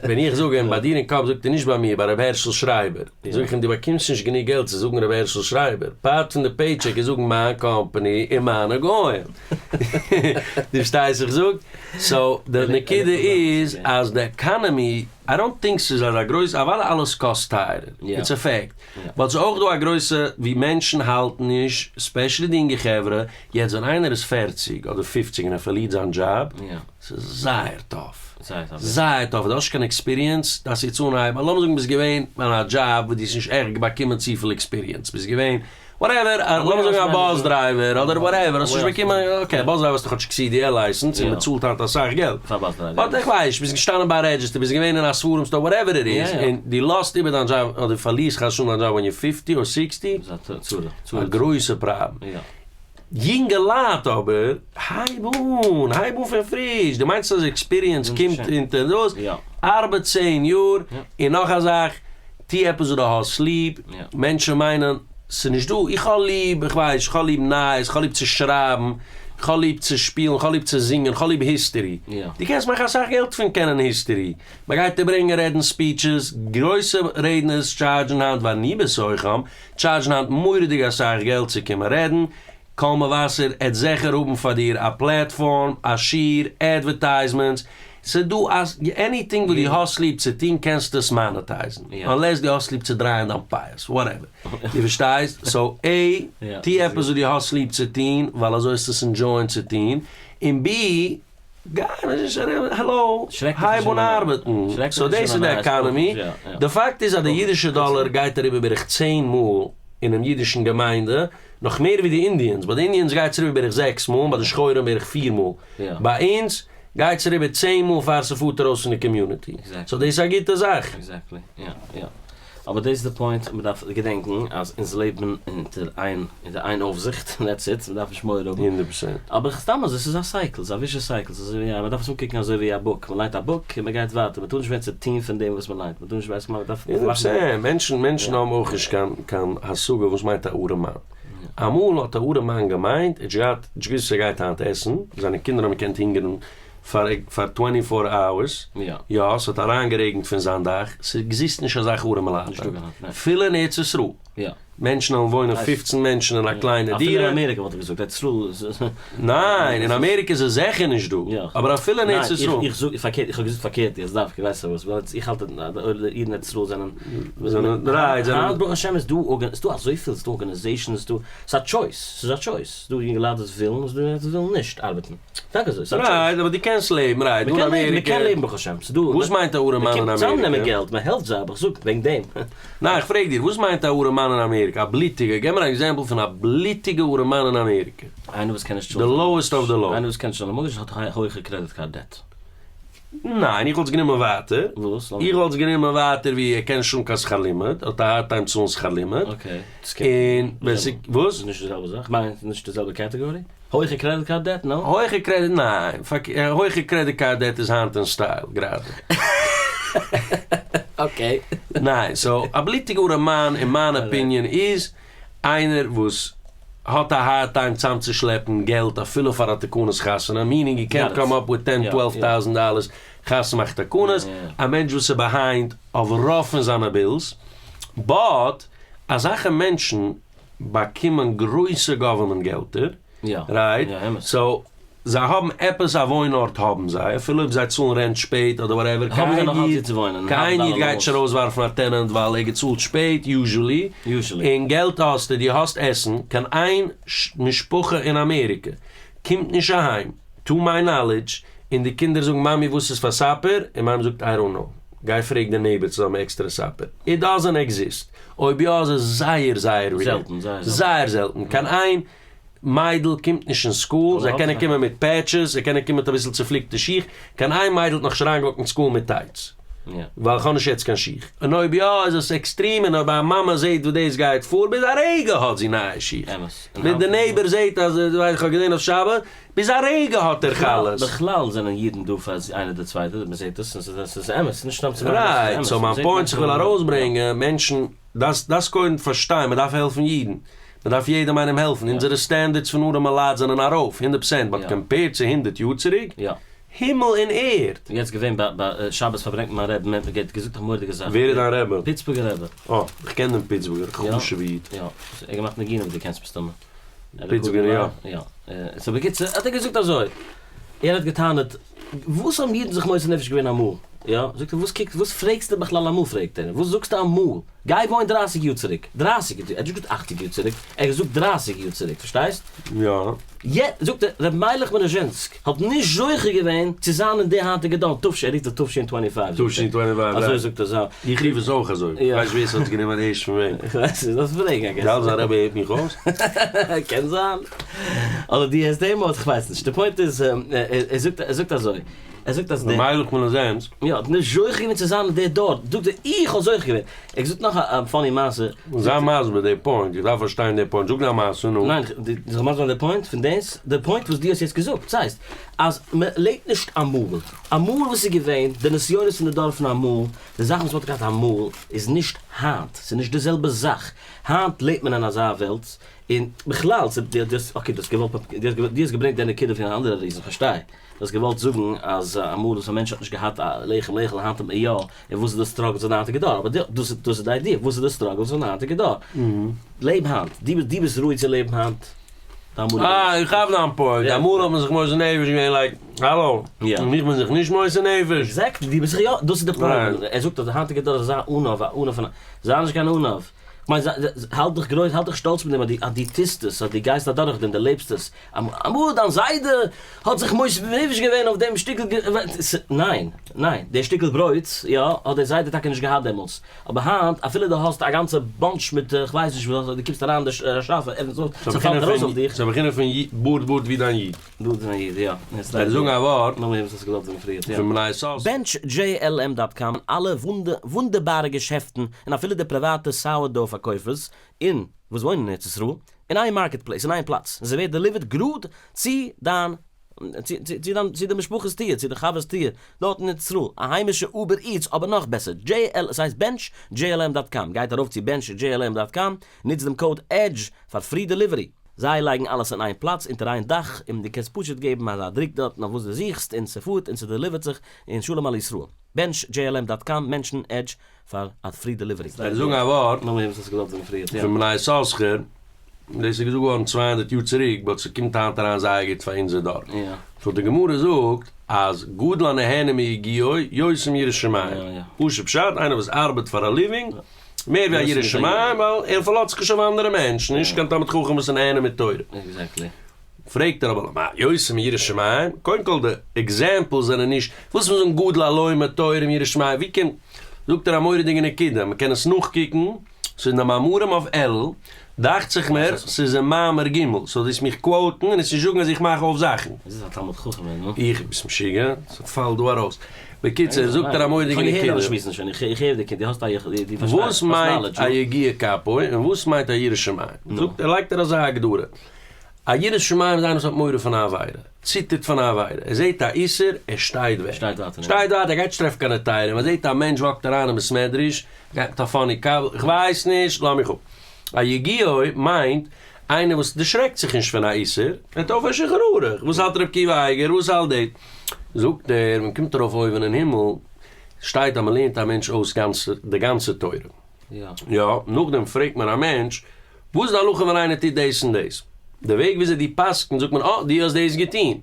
ווען איך זאג אים ביי דיר אין קאפ זאגט ער נישט ביי מיר, ביי ר' הערשל שרייבער. זאג איך אים דו באקומסט נישט גענוג געלט צו זאגן ר' הערשל שרייבער. Part פון די paycheck איז זאגן מיין קאמפאני און מיינע גוים. דו פארשטייסט וואס איך זאג? So די נקודה איז אז די economy, I don't think ס'איז אזא גרויסע, אוודאי אלעס קאסט טייערער, it's a fact. But ס'איז אויך דא א גרויסע ווי מענטשן האלטן נישט, especially די אינגע חברה, יעצט ווען איינער איז 40 אדער 50 און ער פארלירט זיין דזשאב, ס'איז זייער tough. זייער tough. דו האסט נישט קיין experience, דארפסט יעצט אנהייבן. לאמיר זאגן ביסט געווען אין א דזשאב וואס דו האסט נישט עכט באקומען צופיל experience. ביסט געווען whatever, לאמיר זאגן א bus driver אדער whatever, האסט נישט באקומען, okay, bus driver האסטו כאטש CDL license און מ'צאלט היינט אסאך געלט. But איך ווייס, ביסט געשטאנען ביי א register, ביסט געווען אין א ספרים store, whatever it is, און דו לאזט איבער דיין דזשאב אדער פארלירסט חס ושלום דיין דזשאב when you're 50 or 60, א גרויסע פראבלעם. יונגעלייט אבער, הייב אן, הייב אן פון פריש, דו מיינסט אז experience קומט אונטער דאס? ארבעט 10 יאר, און נאך א זאך, טו עפעס וואס דו האסט ליב, מענטשן מיינען, ס'איז נישט דא, איך האב ליב, איך ווייס, איך האב ליב נייעס, איך האב ליב צו שרייבן, איך האב ליב צו שפילן, איך האב ליב צו זינגען, איך האב ליב history. דו קענסט מאכן אסאך געלט פון קענען history. מען גייט דיר ברענגען רעדן speeches, גרויסע רעדנערס charge ן היינט ואני בתוכם, charge ן היינט מורא'דיג אסאך געלט צו קומען רעדן, קול מבשר עט זיכער האבן פאר דיר א platform, א שיעור, advertisements, ס'דא אז anything וואס דו האסט ליב צו טון קענסטו עס monetize ן, unless דו האסט ליב צו דרייען דיין פיאות, whatever, דו פארשטייסט? So A, טו עפעס וואס דו האסט ליב צו טון, ווייל אזוי וועסטו עס enjoy ען צו טון, און B, גיי האלא, הייב אן ארבעטן, so דאס איז די economy, די פאקט איז אז די אידישע דאלער גייט אריבער בערך 10 מאל אינעם אידישן געמיינדע, נאך מער ווי די Indians, ביי די Indians גייט עס אריבער בערך 6 מאל, ביי די שחורים בערך 4 מאל, ביי אונז גייט עס אריבער 10 מאל פאר ס'פארט ארויס פון די community, so דאס איז א גוטע זאך. Exactly, יא יא. אבער דאס איז די point, מען דארף געדענקן אז אונז לעבן אונטער איין אונטער איין אויפזיכט, that's it, מען דארף נישט מורא האבן. 100%. אבער סתם אזוי, ס'איז א cycle, ס'איז א vicious cycle, ס'איז אזוי ווי א, מען דארף עס אנקוקן אזוי ווי א book, מען ליינט א book און מען גייט ווייטער, מען טאר נישט ווערן צוטון פון דעם וואס מען ליינט, מען טאר נישט ווייסן, מען דארף הונדערט מאכן. פראצענט, מענטשן מענטשן האבן אויך נישט קיין קיין השגה וואס מיינט א ארעמאן. אמאל האט א ארעמאן געמיינט, ער האט נישט געהאט, נישט געוואוסט וואס ער גייט היינט עסן, זיינע קינדער האבן געקענט הונגערן פאר פאר twenty four hours, יא, ס'האט אריינגערעגנט פון זיין דאך, ס'עקזיסט נישט אזאך ארעמע לייט היינט, אפילו אין ארץ ישראל, מענטשן וועלן וואוינען 15 מענטשן אין א קליינע דירה. אפילו אין אמעריקע וואלט איך געזאגט, ארץ ישראל איז. ניין, אין אמעריקע איז עס זיכער נישט דא, אבער אפילו אין ארץ ישראל. ניין, איך זאג פארקערט, איך האב געזאגט פארקערט יעצט דווקא, ווייסט פארוואס, ווייל איך האלט אז די אידן אין ארץ ישראל זענען. זענען right, זענען. היינט ברוך השם איז דא, ס'איז דא אזויפיל, ס'איז דא organizations, ס'איז דא, ס'איז א choice, ס'איז א choice, ס'איז דא יונגעלייט וואס ווילן, און ס'איז דא יונגעלייט וואס ווילן נישט ארבעטן. טאקע אזוי, ס'איז א right, אבער דו קענסט לעבן, right, דא אין אמעריקע. מ'קען לעבן ברוך השם, ס'איז דא. וואס מיינט א ארעמאן אין אמעריקע? מ'קומט צוזאמנעמען געלט, מ'העלפט זיי, אבער איך זאג וועגן דעם. ניין, איך פרעג דיר, וואס מיינט א ארעמאן אין אמעריקע? א בלוטיגע, געב מיר א example פון א בלוטיגע ארעמאן אין אמעריקע. איינער וואס קען נישט צאלן. The lowest of the low. איינער וואס קען נישט צאלן א mortgage האט הויכע credit card debt. ניין, איך וואלט עס גענומען ווייטער. וואס? איך וואלט עס גענומען ווייטער ווי ער קען נישט האבן קיין שכר לימוד, האט א hard time צאלן שכר לימוד. okay. און ווען ס' וואס? נישט די זעלבע זאך? כ'מיין נישט די זעלבע category? הויכע credit card debt, no? הויכע credit, ניין. הויכע credit card debt איז היינט אין style, גראדע. okay. ניין, so א בלוטיגע ארעמאן אין מיין opinion איז איינער וואס האט א hard time צאמצושלעפן געלט אפילו פאר א תקנות חתונה, meaning יו קענט קאם אפ וויט ten twelve thousand dollars חתונה מאכן תקנות, א מענטש וואס איז behind אויף רוב פון זיינע bills, but אזעלכע מענטשן באקומען גרויסע government געלטער, right? So זיי האבן עפעס א וואוין ארט האבן זיי, אפילו אויב זיי צאלן rent שפעט אדער whatever, קיין איד גייט נישט ארויסווארפן א tenant ווייל ער געצאלט שפעט, usually, און געלט האסטו, דו האסט עסן, קיין איין משפחה אין אמעריקע קומט נישט אהיים, to my knowledge, און די קינדער זאגן מאמי וואס איז פאר supper, און מאמי זאגט I don't know, גיי פרעג די neighbor צו זיי האבן עקסטערע supper, it doesn't exist, אויב יא איז עס זייער זייער rare, זייער זעלטן, קיין איין מיידל קומט נישט אין school, זיי קענען קומען מיט patches, זיי קענען קומען מיט אביסל צופליקטע שיך, קיין איין מיידל האט נאכנישט אריינגעוואקט אין school מיט tights, ווייל איך האב נישט יעצט קיין שיך, און אויב יא איז עס extreme, און אויב א מאמע זעט וואס דאס גייט פאר, ביז א רגע האט זי נייע שיך, ווען די neighbor זעט אז איך האב געזען אויף שבת, ביז א רגע האט ער חלות. בכלל זענען אידן דא פאר איינער די צווייטע, מען זעט עס, און ס'איז אמת, נישט סתם צו מאכן, ס'איז אמת. right, so מיין point איך וויל ארויסברענגען, מענטשן, דארפסט קודם פארשטיין, מען דארף העלפן אידן, מען דארף יעדעם איינעם העלפן, אונזערע standards פון ארעמע לייט זענען ארויף, 100%, but compared צו 100 יאר צוריק, הימל און ערד. יעצט געווען ביי שבת פארברענגט מיין רבי, מען האט געזאגט א מורא'דיגע זאך. ווער איז דיין רבי? פיטסבורגער רבי. אה, איך קען דעם פיטסבורגער, חשוב'ע איד. יא, ער האט געמאכט ניגונים וואס דו קענסט מסתמא. פיטסבורגער יא. יא. so בקיצור האט ער געזאגט אזוי, ער האט געטענה'ט, וואס האבן אידן זיך מוסר נפש געווען אמאל? יא, זאגט ער, וואס קוקט, וואס פרעגסטו בכלל אמאל פרעגט ער, וואס זאגסטו אמאל? גיי וואוין 30 יאר צוריק, 30 יאר צוריק, ער האט נישט געזאגט 80 יאר צוריק, ער האט געזאגט 30 יאר צוריק, פארשטייסט? יא. יע, זאגט ער, ר' מיילעך מליזשענסק האט נישט זוכה געווען צו זיין אין די היינטיגע דור, תש, ער רופט עס תש"25, זאגט ער. תש"25, אזוי זאגט ער, זא. איך רוף עס אויך אזוי, איך ווייס ווער ס'האט עס גענומען ערשט פון וועם. איך ווייס נישט, דארפסט פרעגן I guess. די אלזא רבי הערט מיך אויס? קען זיין. אדער דו הערסט אים אויס, איך ווייס נישט. די point איז, ער זאגט, ער זאגט אזוי, ער זאגט אז די. ר' מיילעך מליזענסק. יא, האט נישט זוכה געווען צו זיין אין די דור, זאגט ער, איך האב זוכה געווען. ער האט געזאגט נאך א funny מעשה. זיי מסביר די point, איך דארף פארשטיין די point, זאג דיין מעשה נו. ניין, זאל איך מסביר זיין די point פון דאס? די point וואס דו האסט יעצט געזאגט, ס'הייסט אז מען לעבט נישט אמאל. אמאל וואס איז געווען, די נסיונות פון די דור פון אמאל, די זאכן וואס מען האט געהאט אמאל, איז נישט היינט, ס'איז נישט די זעלבע זאך. היינט לעבט מען אין אזא וועלט, און בכלל, דו האסט, okay, דו האסט געוואלט, דו האסט געברענגט די נקודה פון א אנדערע reason, פארשטיי. דו האסט געוואלט זאגן אז אמאל וואס א מענטש האט נישט געהאט א לחם לאכול היינט האט מען יא, און וואס איז די struggles פון די היינטיגע דור, אבער דאס איז די idea, וואס איז די struggles פון די היינטיגע דור? לעב היינט, דו ביסט ראוי צו לעבן היינט, די אמאליגע אה, איך כאפ דיין point, אמאל האט מען זיך מוסר נפש געווען like, האלא, און איך בין זיך נישט מוסר נפש? exactly, דו ביסט זיך יא, דאס איז די פראבלעם, ער זאגט אז די היינטיגע דור איז אזא עניו, א עניו פון א, זיי נישט קיין עניו. כ'מיין, האלט דיך גרויס, האלט דיך שטאלץ מיט דעם אז דו טוסט עס, אז דו גייסט אדורך דעם, דו לעבסט עס. אמאל דיין זיידע האט זיך מוסר נפש געווען אויף דעם שטיקל, ניין, ניין, די שטיקל ברויט, יא, האט דער זיידע טאקע נישט געהאט דעמאלטס, אבער היינט אפילו דו האסט א גאנצע bunch מיט כ'ווייס נישט וואס, דו קומסט אריין אין די שאפע, עפנסט אויף, ס'פאלט ארויס אויף דיך. ס'איז א בחינה פון בארד בארד ווי דיין איד. בארד ווי דיין איד, יא. כ'וועל זאגן א ווארט פון בני יששכר. Bench JLM dot com, אלע וואונדערבארע געשעפטן און אפילו די פריוואטע sourdough פארקויפערס אין וואס וואוינען אין ארץ ישראל, אין איין market place, אין איין פלאץ, און ס'ווערט delivered גראד צו דיין צו דיין צו די משפחה'ס טיר, צו די חבר'ס טיר, דארט אין ארץ ישראל, א היימישע Uber Eats, אבער נאך בעסער, JL, עס הייסט Bench JLM dot com, גייט ארויף צו Bench JLM dot com, נוצט דעם code EDGE פאר free delivery. זיי לייגן אלעס אין איין פלאץ אונטער איין דאך, און דו קענסט פשוט געבן אזא דרוק דארטן אויף וואס דו זוכסט און ס'פארט און ס' deliver ט זיך, און שלום על ישראל. Bench JLM dot com, מענטשן EDGE פאר א free delivery. כ'וועל זאגן א ווארט פון בני יששכר, דאס איז געזאגט געווארן 200 יאר צוריק, but ס'קומט היינט אריין זייער גוט פאר אונזער דור. so די גמרא זאגט אז גדול הנהנה מיגיעו יותר מירא שמים. פשוט פשט, איינער וואס ארבעט פאר א living, מער ווי א ירא שמים, ווייל ער פארלאזט זיך נישט אויף אנדערע מענטשן, נישט קיין תלמיד חכם וואס איז נהנה מתורה. פרעגט ער אבער למה יותר מירא שמים? קודם כל די examples זענען נישט, וואס מיר זאגן גדול הלומד תורה מירא שמים, ווי קומט, זאגט ער א מורא'דיגע נקודה, מען קען עס נאכקוקן, ס'איז אין די מאמרים אויף אלול, דאכט זיך מיר ס'איז אין מאמר ג', so דאס מיך quote ן און עס נישט זאגן אז איך מאך אויף זאכן. איז עס א תלמיד חכם נו? איך, ביסט משוגע? ס'פאלט דא ארויס. בקיצור, זאגט ער א מורא'דיגע נקודה. איך האב געהערט אלע שמועסן שוין, איך הער די קינד, דו האסט א, דו פארשטייסט, וואס מיינט א יגיע כפו און וואס מיינט א ירא שמים? זאגט ער, לייגט ער אזא הגדרה. א ירא שמים איז איינער וואס האט מורא פון א עבירה, ציטערט פון א עבירה, ער זעט א איסור, ער שטייט וועק. שטייט ווייטער. שטייט ווייטער, ער גייט נישט טרעפן קיין היתרים, ער זעט א מענטש walk ט אריין אין בית מדרש, גייט מיט א funny קאפל, איך ווייס נישט, לאז מיך אפ. א יגיעו מיינט איינער וואס דערשרעקט זיך נישט פון א איסור, ער האט אויף א שולחן ערוך, וואס האלט ר' עקיבא אייגער, וואס האלט די. זאגט ער, מען קומט ארויף אויבן אין הימל, שטייט אז מען לערנט א מענטש אויס גאנץ די גאנצע תורה. יא, נאכדעם פרעגט מען א מענטש, וואס איז די הלכה ווען איינער טוט דאס און דאס? די וועג וויאזוי דו פסק'נט זאגט מען, אה, דו האסט דאס געטון.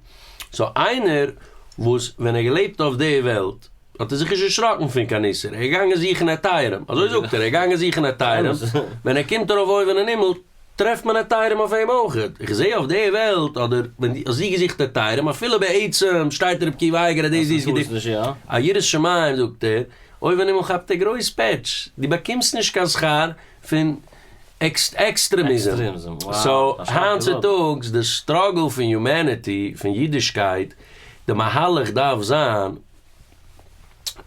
so איינער וואס ווען ער געלעבט אויף די וועלט האט ער זיך נישט דערשראקן פון קיין איסור, ער איז געגאנגען זוכן היתרים, אזוי זאגט ער, ער איז געגאנגען זוכן היתרים, ווען ער קומט ארויף אויבן אין הימל טרעפט מען היתרים אויף אים אויך. איך זע אויף די וועלט, אדער ווען דו האסט געזוכט היתרים, אפילו בעצם שטייט ר' עקיבא אייגער אז דאס איז געטון. א יראת שמים זאגט ער, אויבן אין הימל כאפט ער גרויס פעטש, דו באקומסט נישט קיין שכר פון extremism. so היינט צוטאגס די struggle פון humanity, פון אידישקייט, די מהלך דארף זיין,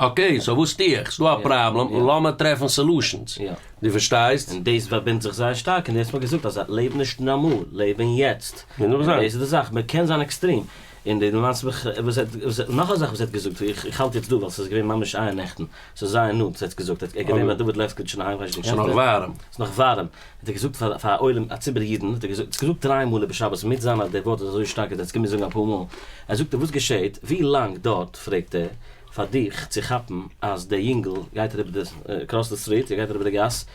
okay, so וואס טו איך? ס'דא א פראבלעם, לאמיר טרעפן solutions. דו פארשטייסט? און דאס פארבינדט זיך זייער שטארק, און דאס האט מען געזאגט אז לעב נישט אין אמאל, לעב אין יעצט. און דאס איז די זאך, מען קען זיין extreme. און די מיינסט מיך, וואס ער האט, נאך א זאך וואס ער האט געזאגט, איך האלט יעצט דא ווייל ס'איז געווען ממש אייער נעכטן, ס'איז זייער נאנט, ער האט געזאגט, ער איז געווען ביי דוד לעפקאוויטש אינדערהיים, כ'ווייס נישט דו קענסט ס'איז נאך ווארעם. ס'איז נאך ווארעם. האט ער געזאגט פאר פאר א עולם, א ציבור אידן, האט ער געזאגט, געזאגט דריי מאל איבער שבת, מוז זיין אז דער ווארט איז אזוי שטארק אז ער האט עס געמוזט זאגן אפאר מאל. ער זאגט וואס געשעהט, ווי לאנג דארט, פרעגט ער, פאר דיך צו כאפן אז דער יונגל גייט אריבער די, cross די street, ער גייט אריבער די גאס,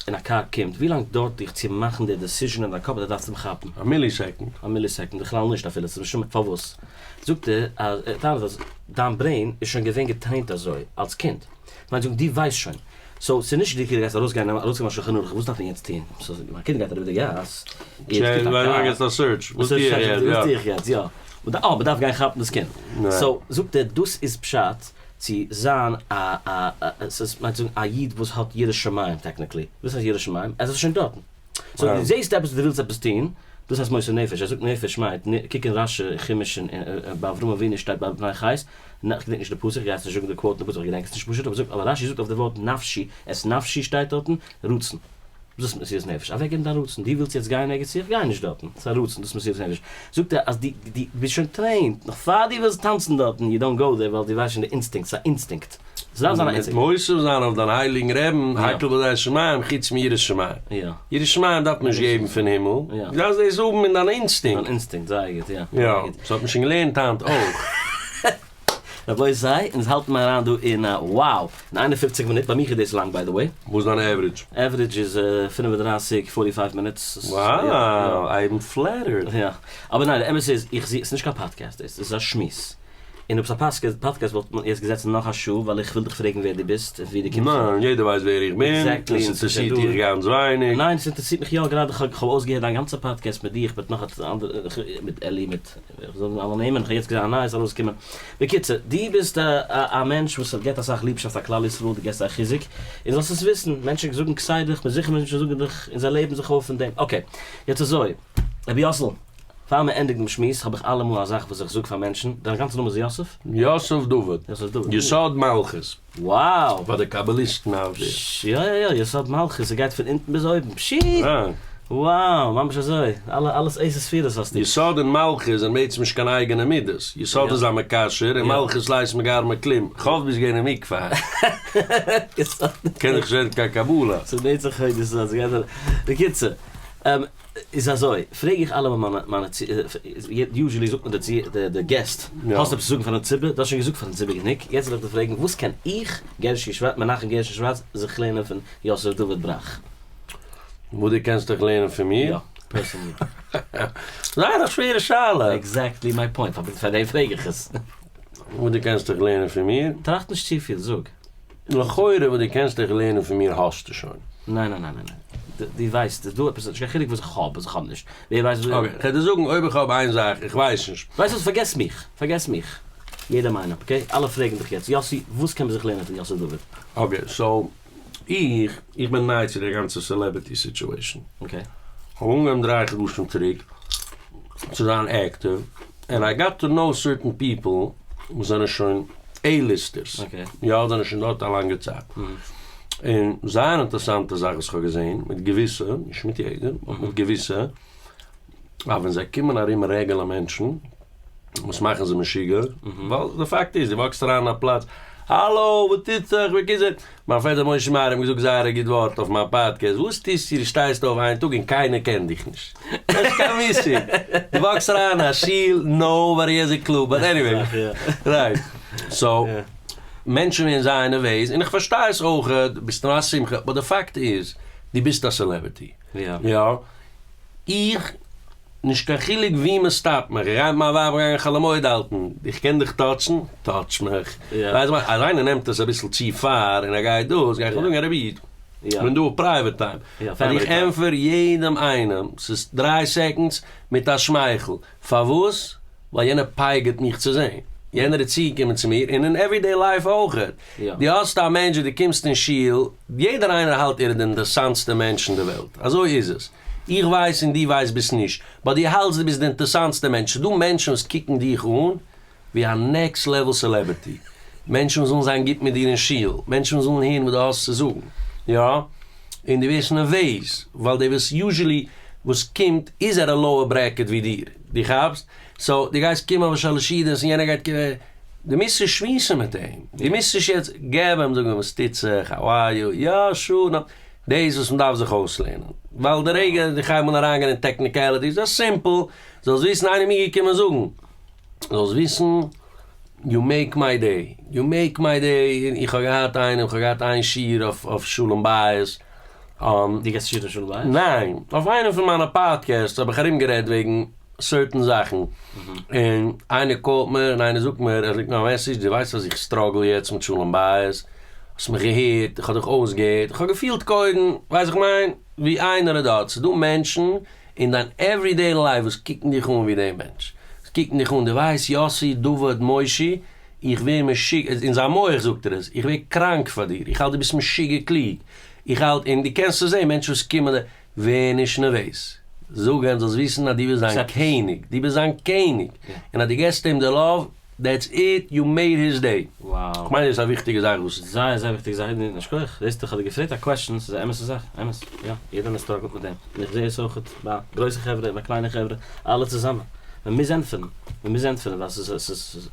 און א קאר קומט, ווי לאנג דויערט דיך צו מאכן די decision אין דיין קאפ אז דו דארפסט אים כאפן? א millisecond. א millisecond, בכלל נישט אפילו, ס'איז משומר, פארוואס? זאגט ער אז, ער טענה'ט אז דיין brain איז שוין געווען גע train ט אזוי אלס קינד, כ'מיין זאגן דו ווייסט שוין, so ס'איז נישט דו גייסט ארויסגיין ארויסגעבן א שולחן ערוך, וואס דארף מען יעצט טון? so מיין קינד גייט אריבער די גאס, יעצט קומט א קאר, א search, וואס טו איך יעצט, וואס טו איך יעצט, יא, אה מ'דארף גיין כאפן דאס קינד, so זאגט ער דאס איז פשט צו זיין א א א ס'איז מיינט צו זאגן א איד וואס האט יראת שמים technically, וואס הייסט יראת שמים? עס איז שוין דארטן. so דו זעסט עפעס דו ווילסט עפעס טון, דאס הייסט מוסר נפש, ער זאגט נפש מיינט, קוק אין רשי אין חומש אין ביי אברהם אבינו שטייט ביי בני חת, איך געדענק נישט די פסוק, איך גיי יעצט נישט זאגן די quote אין די פסוק, איך געדענק עס נישט פשוט, אבער זאגט אבער רשי זאגט אויף די ווארט נפשי, את נפשי שטייט דארטן, רצון. דאס איז מסירות נפש, אוועקגעבן דיין רצון, דו ווילסט יעצט גיין ערגעץ צו, איך גיי נישט דארטן, ס'איז א רצון, דאס איז מסירות נפש. זאגט ער אז דו דו ביסט שוין trained, נאך פאר דו ווילסט טאנצן דארטן, you don't go there, ווייל דו ווייסט שוין די אינסטינקט, ס'איז א אינסטינקט. ס'דארף זיין א אינסטינקט. מיט מוסיף זיין אויף דיין הייליגן רעבן, הכל בידי שמים חוץ מיראת שמים. יראת שמים דארף מען נישט געבן פון הימל, דו דארפסט דאס האבן אין דיין אינסטינקט. דיין אינסטינקט, זייער גוט, יא. יא, דאס האט מען שוין געלערנט היינט אויך. רבותי, אונז האלטן מיר אריין דא אין א wow! אין 51 מינוט, ביי מיך איז דאס לאנג by the way. וואס איז דיין average? Average איז 35, forty five minutes. Wow! I am flattered! יא, אבער ניין, די אמת איז, איך זוך, ס'נישט קיין פאדקעסט דאס, דאס איז א שמועס. און אויב ס'איז א פאדקעסט וואלט מען יעצט געזעצן נאך א שעה ווייל איך וויל דיך פרעגן ווער דו ביסט און ווי דו קומסט פון. ניין, יעדער ווייסט ווער איך בין, עקזעקטלי, און און ס'איז ס'אינטערעסירט דא. דיך גאנץ ווייניג. ניין, ס'אינטערעסירט מיך יא, גראדע כ'האב כ'האב אויסגעהערט דיין גאנצע פאדקעסט מיט דיך מיט נאך א אנדערע מיט אלי מיט איך זאל אלע נעמען, כ'האב יעצט געזען א נייעס ארויסגעקומען. בקיצור, דו ביסט א א מענטש וואס געבט אסאך ליבשאפט פאר כלל ישראל, דו געבסט זיי חיזוק, און זאלסט עס וויסן, מענטשן זאגן כסדר, כ'בין זיכער מענטשן זאגן דיך און זיי לעבן זיך אויף פון דעם. אקעי, יעצט אזוי, רבי יאסל. פאר מען ענדיגט דעם שמועס האב איך אלעמאל א זאך וואס איך זאג פאר מענטשן, דיין גאנצע נאמען איז יוסף? יוסף דוד. יוסף דוד. יסוד מלכות. Wow! פאר די קבליסטן אויף דיר. יא יא יא, יסוד מלכות, ס'גייט פון אונטן ביז אויבן. פשי! Wow! ממש אזוי. אלע אלעס עשר ספירות האסטו. יסוד און מלכות זענען בעצם נישט קיין אייגענע מידות. יסוד איז א מקשר און מלכות לית מגרמה כלום. כ'האף ביסט געווען אין מקווה היינט. קען איך נישט רעדן קיין קבלה. ס'נעמט זיך אויס יסוד. ס'גייט אן. בקיצור. איז אזוי, פרעג איך אלעמאל מיינע מיינע יוזשעלי זאגט מען די די געסט, האסט עפעס צו זאגן פארן ציבור? דו האסט שוין געזאגט פארן ציבור גענוג, יעצט וויל איך דיר פרעגן, וואס קען איך, גערשי שווארץ, מנחם גערשי שווארץ, זיך לערנען פון יוסף דוד בראך? וואס דו קענסט דיך לערנען פון מיר? יא, פערסענלי. זייער א שווערע שאלה. עקזעקטלי מיי פוינט, פאר דעם פרעג איך עס. וואס דו קענסט דיך לערנען פון מיר? טראכט נישט צופיל, זאג. לכאורה וואס דו קענסט דיך לערנען פון מיר האסטו שוין. ניין ניין ניין ניין ניין. דו ווייסט ס'איז דא עפעס, נישט קיין חילוק וואס איך האב וואס איך האב נישט. ווער ווייסט וואס. אקעי, כ'וועל דיר זאגן אויב איך האב איין זאך, איך ווייס נישט. ווייסט וואס, פארגעס מיך, פארגעס מיך. יעדער מיין אפ, אקעי? אלע פרעגן דיך יעצט, יאסי, וואס קען מען זיך לערנען פון יוסף דוד? אקעי, סאו, איך, איך בין ניי צו די גאנצע סעלעבריטי סיטועשאן. אקעי. כ'האב אנגעהויבן דריי חדשים צוריק צו זיין עקטיוו, ענד איי גאט טו נאו סערטען פיפל וואס זענען שוין עי-ליסטערס, יא, זענען שוין דארט א לאנגע צייט, און זייער אינטערסאנטע זאך וואס כ'האב געזען מיט געוויסע, נישט מיט יעדעם, אבער מיט געוויסע, אז ווען זיי קומען ארום רעגולער מענטשן, וואס מאכן זיי משוגע, ווייל די פאקט איז, דו וואקסט אריין אין א פלאץ, האלא, וואס טוט זיך, בקיצור, מיין פעטער משה מאיר האט מיר געזאגט זייער א גוט ווארט אויף מיין פאדקעסט, וואס טוסטו דו שטייסט אויף איין טאג און קיינער קען דיך נישט, האסט קיין מושג, דו וואקסט אריין אין א שול, נאובאדי העז א קלו, באט עניוועי, רייט, סאו, מענטשן ווערן זייער נערוועז, און איך פארשטיי עס אויך, ביסט אין א שמחה, באט די פאקט איז, דו ביסט א סעלעבריטי, יא, איך. נישט קיין חילוק ווי מען סטאפט מיך, איך גיי מיט מיין ווייב גיין חול המועד האלטן, איך קען דיך טאטשן? טאטש מיך. ווייסט וואס, אז איינער נעמט עס אביסל צו פאר און ער גייט דאס, גיי איך אים זאגן רבי איד, כ'בין דא אויף פרייוועט טיים. אבער איך ענפער יעדעם איינעם, ס'איז דריי סעקאנדס מיט א שמייכל. פארוואס? ווייל יענער פייגערט מיך צו זען. יענער איז צוגעקומען צו מיר, און אין עוורידעי לייף אויכעט. דו האסט א מענטש ווי דו קומסט אין שול, יעדער איינער האלט ער איז די אינטערסאנטסטע מענטש אין די וועלט. אזוי איז עס. איך ווייס און דו ווייסט ביסט נישט, באט דו האלטסט דו ביסט די אינטערסאנטסטע מענטש, ס'דא מענטשן וואס קוקן דיך אן ווי א נעקסט לעוועל סעלעבריטי, מענטשן וואס ווילן זיין גוט מיט דיר אין שול, מענטשן וואס ווילן הערן וואס דו האסט צו זאגן, יא, און דו ווערסט נערוועז, ווייל דער וואס יוזשעלי וואס קומט איז עט א לאוער ברעקעט ווי דיר, דו כאפסט? סאו דו גייסט קומען אויף שלש סעודות און יענער גייט קומען, דו מוזט נישט שמועסן מיט אים, דו מוזט נישט יעצט, געב אים, זאג אים וואס טוט זיך, האו אר יו, יא שור, נא. דאס איז וואס מ'דארף זיך אויסלערנען. ווייל די רגע איך הייב אן אריינגיין אין טעקניקעליטיס, דאס איז סימפל, זאלסט וויסן איינער מיר געקומען זאגן, זאלסט וויסן, יו מעיק מיי דעי, יו מעיק מיי דעי, און איך האב געהאט איינעם, איך האב געהאט איין שיעור אויף אויף שלום בית. דו געבסט שיעור אויף שלום בית? ניין, אויף איינע פון מיינע פאדקעסטס האב איך ארומגערעדט וועגן סערטען זאכן, און איינער קאלט מיר און איינער זאגט מיר, ער לייגט מיר א מעסעדזש, דו ווייסט אז איך סטראגל יעצט מיט שלום בית, האסט מיך געהערט, איך האב דיך אויסגעהערט, איך האב געפילט קודם, ווייס איך מיין, ווי איינער איז דארט, ס'איז דא מענטשן אין דיין עוורידעי לייף וואס קוקן דיך אן ווי דעם מענטש, וואס קוקן דיך אן, דו ווייסט יאסי, דוד, מושי, איך ווער משוגע, אין זיין מח זאגט ער עס, איך ווער קראנק פאר דיר, איך האלט דו ביסט משוגע קלוג, איך האלט, און דו קענסט עס זען, מענטשן וואס קומען, ווער נישט נערוועז. זאג אים זאלסט וויסן אז דו ביסט זיין קעניג, דו ביסט זיין קעניג, און אז דו געסט אים די לאוו, דעטס איט, יו מעיד היז דעי. כ'מיין דאס איז א וויכטיגע זאך וואס. זייער זייער וויכטיגע זאך, יישר כח, זעסט איך האב דיר געפרעגט א קוועסטשען, ס'איז א אמת'ע זאך, אמת, יא, יעדער איינער סטראגלט מיט דעם, און איך זע עס אויכעט ביי גרויסע חברה און ביי קליינע חברה, אלע צוזאמען, מען מוז ענטפערן, מען מוז ענטפערן ווייל ס'איז ס'איז,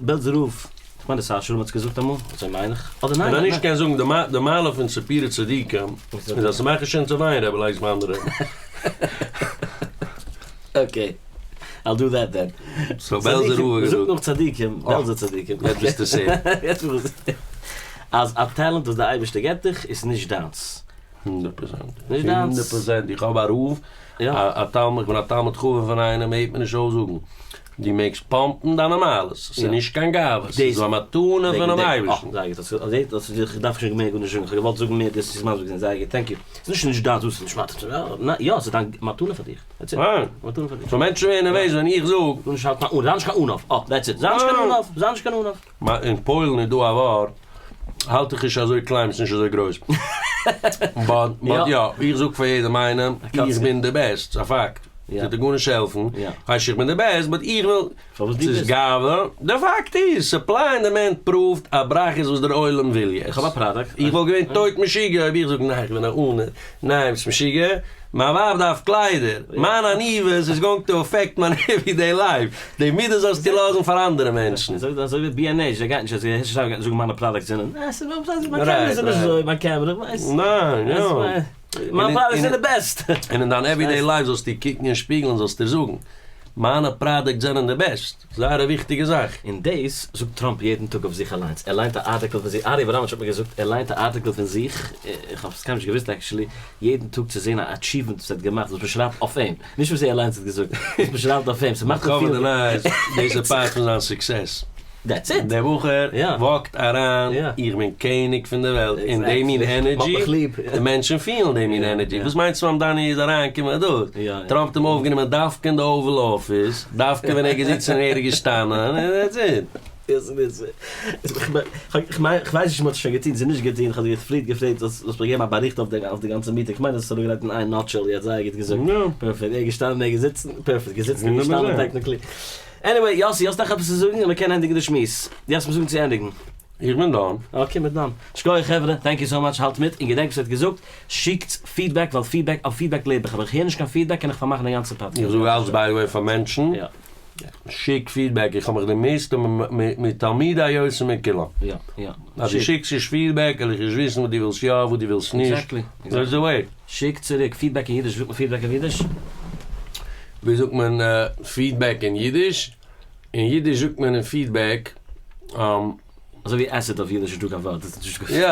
בעלזער רב. כ'מיין די סאשער רב האט עס געזאגט אמאל, אזוי מיין איך, אדער ניין? ווען א נישט קען זאגן די מעלה פון סיפורי צדיקים איז אז ס'מאכט נישט שוין צו וויינען רבי לייז מאנדער רבי. אקעי, אייל דו דעט דען. סאו בעלזער רב האט געזאגט. מ'זאגט נאך צדיקים, בעלזער צדיקים. יעצט ביסטו סעיף. יעצט בין איך סעיף. אז א טעלענט וואס די אייבערשטער געבט דיך איז נישט דיינס. הונדערט פראצענט. נישט דיינס. הונדערט פראצענט. איך האב א רב, א תלמיד, איך בין א תלמיד חכם פון איינעם, הערט מיר נישט אויס זאגן. דו מעגסט pump ן דיינע מעלות, ס'איז נישט קיין גאווה, ס'איז א מתנה פונעם אייבערשטן. זייער גוט, דאס איז, איך דארף שוין מער גארנישט זאגן, איך האב געוואלט זאגן מער, דאס איז מסביר געווען, זייער גוט, thank you. ס'איז נישט נישט דיינס, דאס איז נישט מיין, יא, ס'איז דיין מתנה פאר דיך, that's it, מתנה פאר דיך. so מענטשן ווערן נערוועז ווען איך זאג. גארנישט האלטן אן, זיי נישט קיין עניו, אה, that's it, זיי נישט קיין עניו, זיי נישט קיין עניו. אין פוילן איז דא א ווארט, האלט דיך נישט אזוי קליין, ביסט נישט אזוי גרויס. but יא, איך זאג פאר יעדעם איינעם, איך בין די best, ס'איז א פאקט. ס'וועט דיר גארנישט העלפן, כ'ווייס איך בין די best, but איך וויל, ס'איז גאווה, די פאקט איז, supply and demand proved א בראך איז וואס דער עולם וויל יעצט. איך האב א product. איך וואלט געווען טויט משוגע אויב איך זאג ניין איך בין א עניו, ניין ביסט משוגע, מיין ווייב דארף קליידער, מיין עניוות איז going to affect מיין everyday life, די מידה זאלסטו לאזן פאר אנדערע מענטשן. אזוי ווי B&H, זיי גייט נישט אזוי, הערשי שרייבער גייט נישט זאגן מיינע products זענען, מיין קעמערע איז נישט אזוי, מיין קעמערע, כ'ווייס. ניין, יא. מיין products זענען די best! און אין דיין everyday life זאלסטו קוקן אין שפיגל און זאלסט דיר זאגן, מיינע products זענען די best! זייער א וויכטיגע זאך. און דאס זאגט טראמפ יעדן טאג אויף זיך אליינס, ער ליינט א article פון זיך, ארי אבראמאוויטש האט מיר געזאגט, ער ליינט א article פון זיך, איך האב עס קיינמאל נישט געוואוסט actually, יעדן טאג צו זען א achievement וואס ער האט געמאכט וואס מען שרייבט אויף אים, נישט וואס ער אליינס האט געזאגט, וואס מען שרייבט אויף אים, ס'מאכט אים פילן. דאס איז part פון זיין success. That's it. דער בחור walk ט אריין, איך בין קעניג פון די וועלט, און די מין energy, די מענטשן פילן די מין energy, וואס מיינסטו מאמדאני איז אריינגעקומען דא? טראמפ האט אים אויפגענומען דווקא אין די Oval Office, דווקא ווען ער איז געזיצן און ער איז געשטאנען, און that's it. כ'ווייס נישט צו מ'האט עס שוין געטון צו נישט געטון, כ'האב דיר פריער געפרעגט זאלסט מיר געבן א באריכט אויף די גאנצע meeting, כ'מיין אז עס האט אראפגעלייגט אין איין nutshell, איר האט זייער גוט געזאגט, perfect, ער איז געשטאנען ער איז געזיצן, perfect, געזיצן און געשטאנען technically. Anyway, יאסי, האסט נאך עפעס צו זאגן? און מ'קען ענדיגן די שמועס. דו האסט מיר זאגן צו ענדיגן. איך בין done. Okay, מיר done. שכוח חברה, thank you so much, האלט מיט, און געדענק וואס ער האט געזאגט, שיקטס feedback, ווייל feedback, אויף feedback לעב איך, אבער איך הער נישט קיין feedback קען איך פארמאכן די גאנצע פאדקעסט. איך זאג אלץ by the way פאר מענטשן, שיק feedback, איך האב מיך דערמוסט מתלמידי יותר מכולם. יא, יא. אז דו שיקסט נישט feedback וועל איך נישט וויסן וואס דו ווילסט יא וואס דו ווילסט נישט. Exactly. That's the way. שיק צוריק feedback אין אידיש, ווי זאגט מען feedback אויף אידיש? ווי זאגט מען feedback אין אידיש? אין אידיש זאגט מען אין feedback. אזוי ווי acid אויף אידיש איז דא קיין ווארט. יא,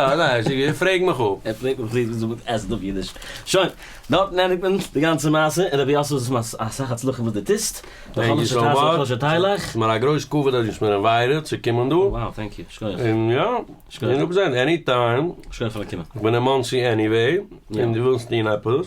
ניין, פרעג מיך אפ. ער פרעגט מיך ווי זאגט מען acid אויף אידיש. שוין, דארטן ענדיגט מען די גאנצע מעשה, און רבי יאסל זאל אסאך הצלחה וואס דו טוסט. Thank you so much. ס'איז מיר א גרויס כבוד אז דו האסט מיר invited צו קומען דא. Wow, thank you. שכוח. און יא, 100%, any time. שכוח פארן קומען. איך בין אין מאנסי anyway, און דו ווילסט טון עפעס,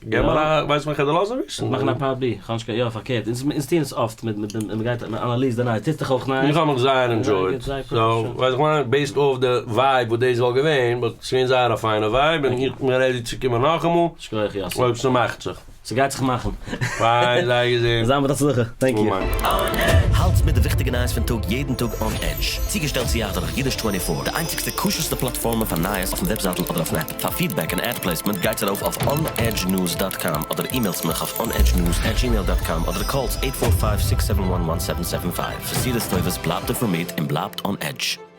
געב מיר א, ווייסט ווען כ'וועל דיר לאזן וויסן. מאכן א part B, כ'האב נישט קיין, יא פארקערט, אונז טוען עס אפט, מ'גייט, מ'אנאליזט די נייעס, טוט זיך אויך נייעס. איך האב מיך זייער enjoyed, so, ווייסט איך מיין, based אויף די vibe וואס דאס וואלט געווען, but ס'געווען זייער א פיינע vibe, און איך בין ready צו קומען נאכאמאל, שכוח יאסי. אויב ס'מאכט זיך. ס'גייט זיך מאכן. פיין, זיי געזונט. זיי מיט הצלחה. Thank you. האלטס מיט די וויכטיגע נייעס פון טאג יעדן טאג on Edge. צוגעשטעלט צו אייך דורך אידיש twenty four, די איינציגסטע כשר'סטע פלאטפארמע פאר נייעס אויפן וועבזייטל אדער אויפן app. פאר feedback און ad placement גייטס ארויף אויף onedgenews dot com אדער אימעילטס מיך אויף onedgenews at gmail dot com אדער call טס eight four five six seven one one seven seven five. בשורות טובות בלייבט אינפארמירט און בלייבט on edge.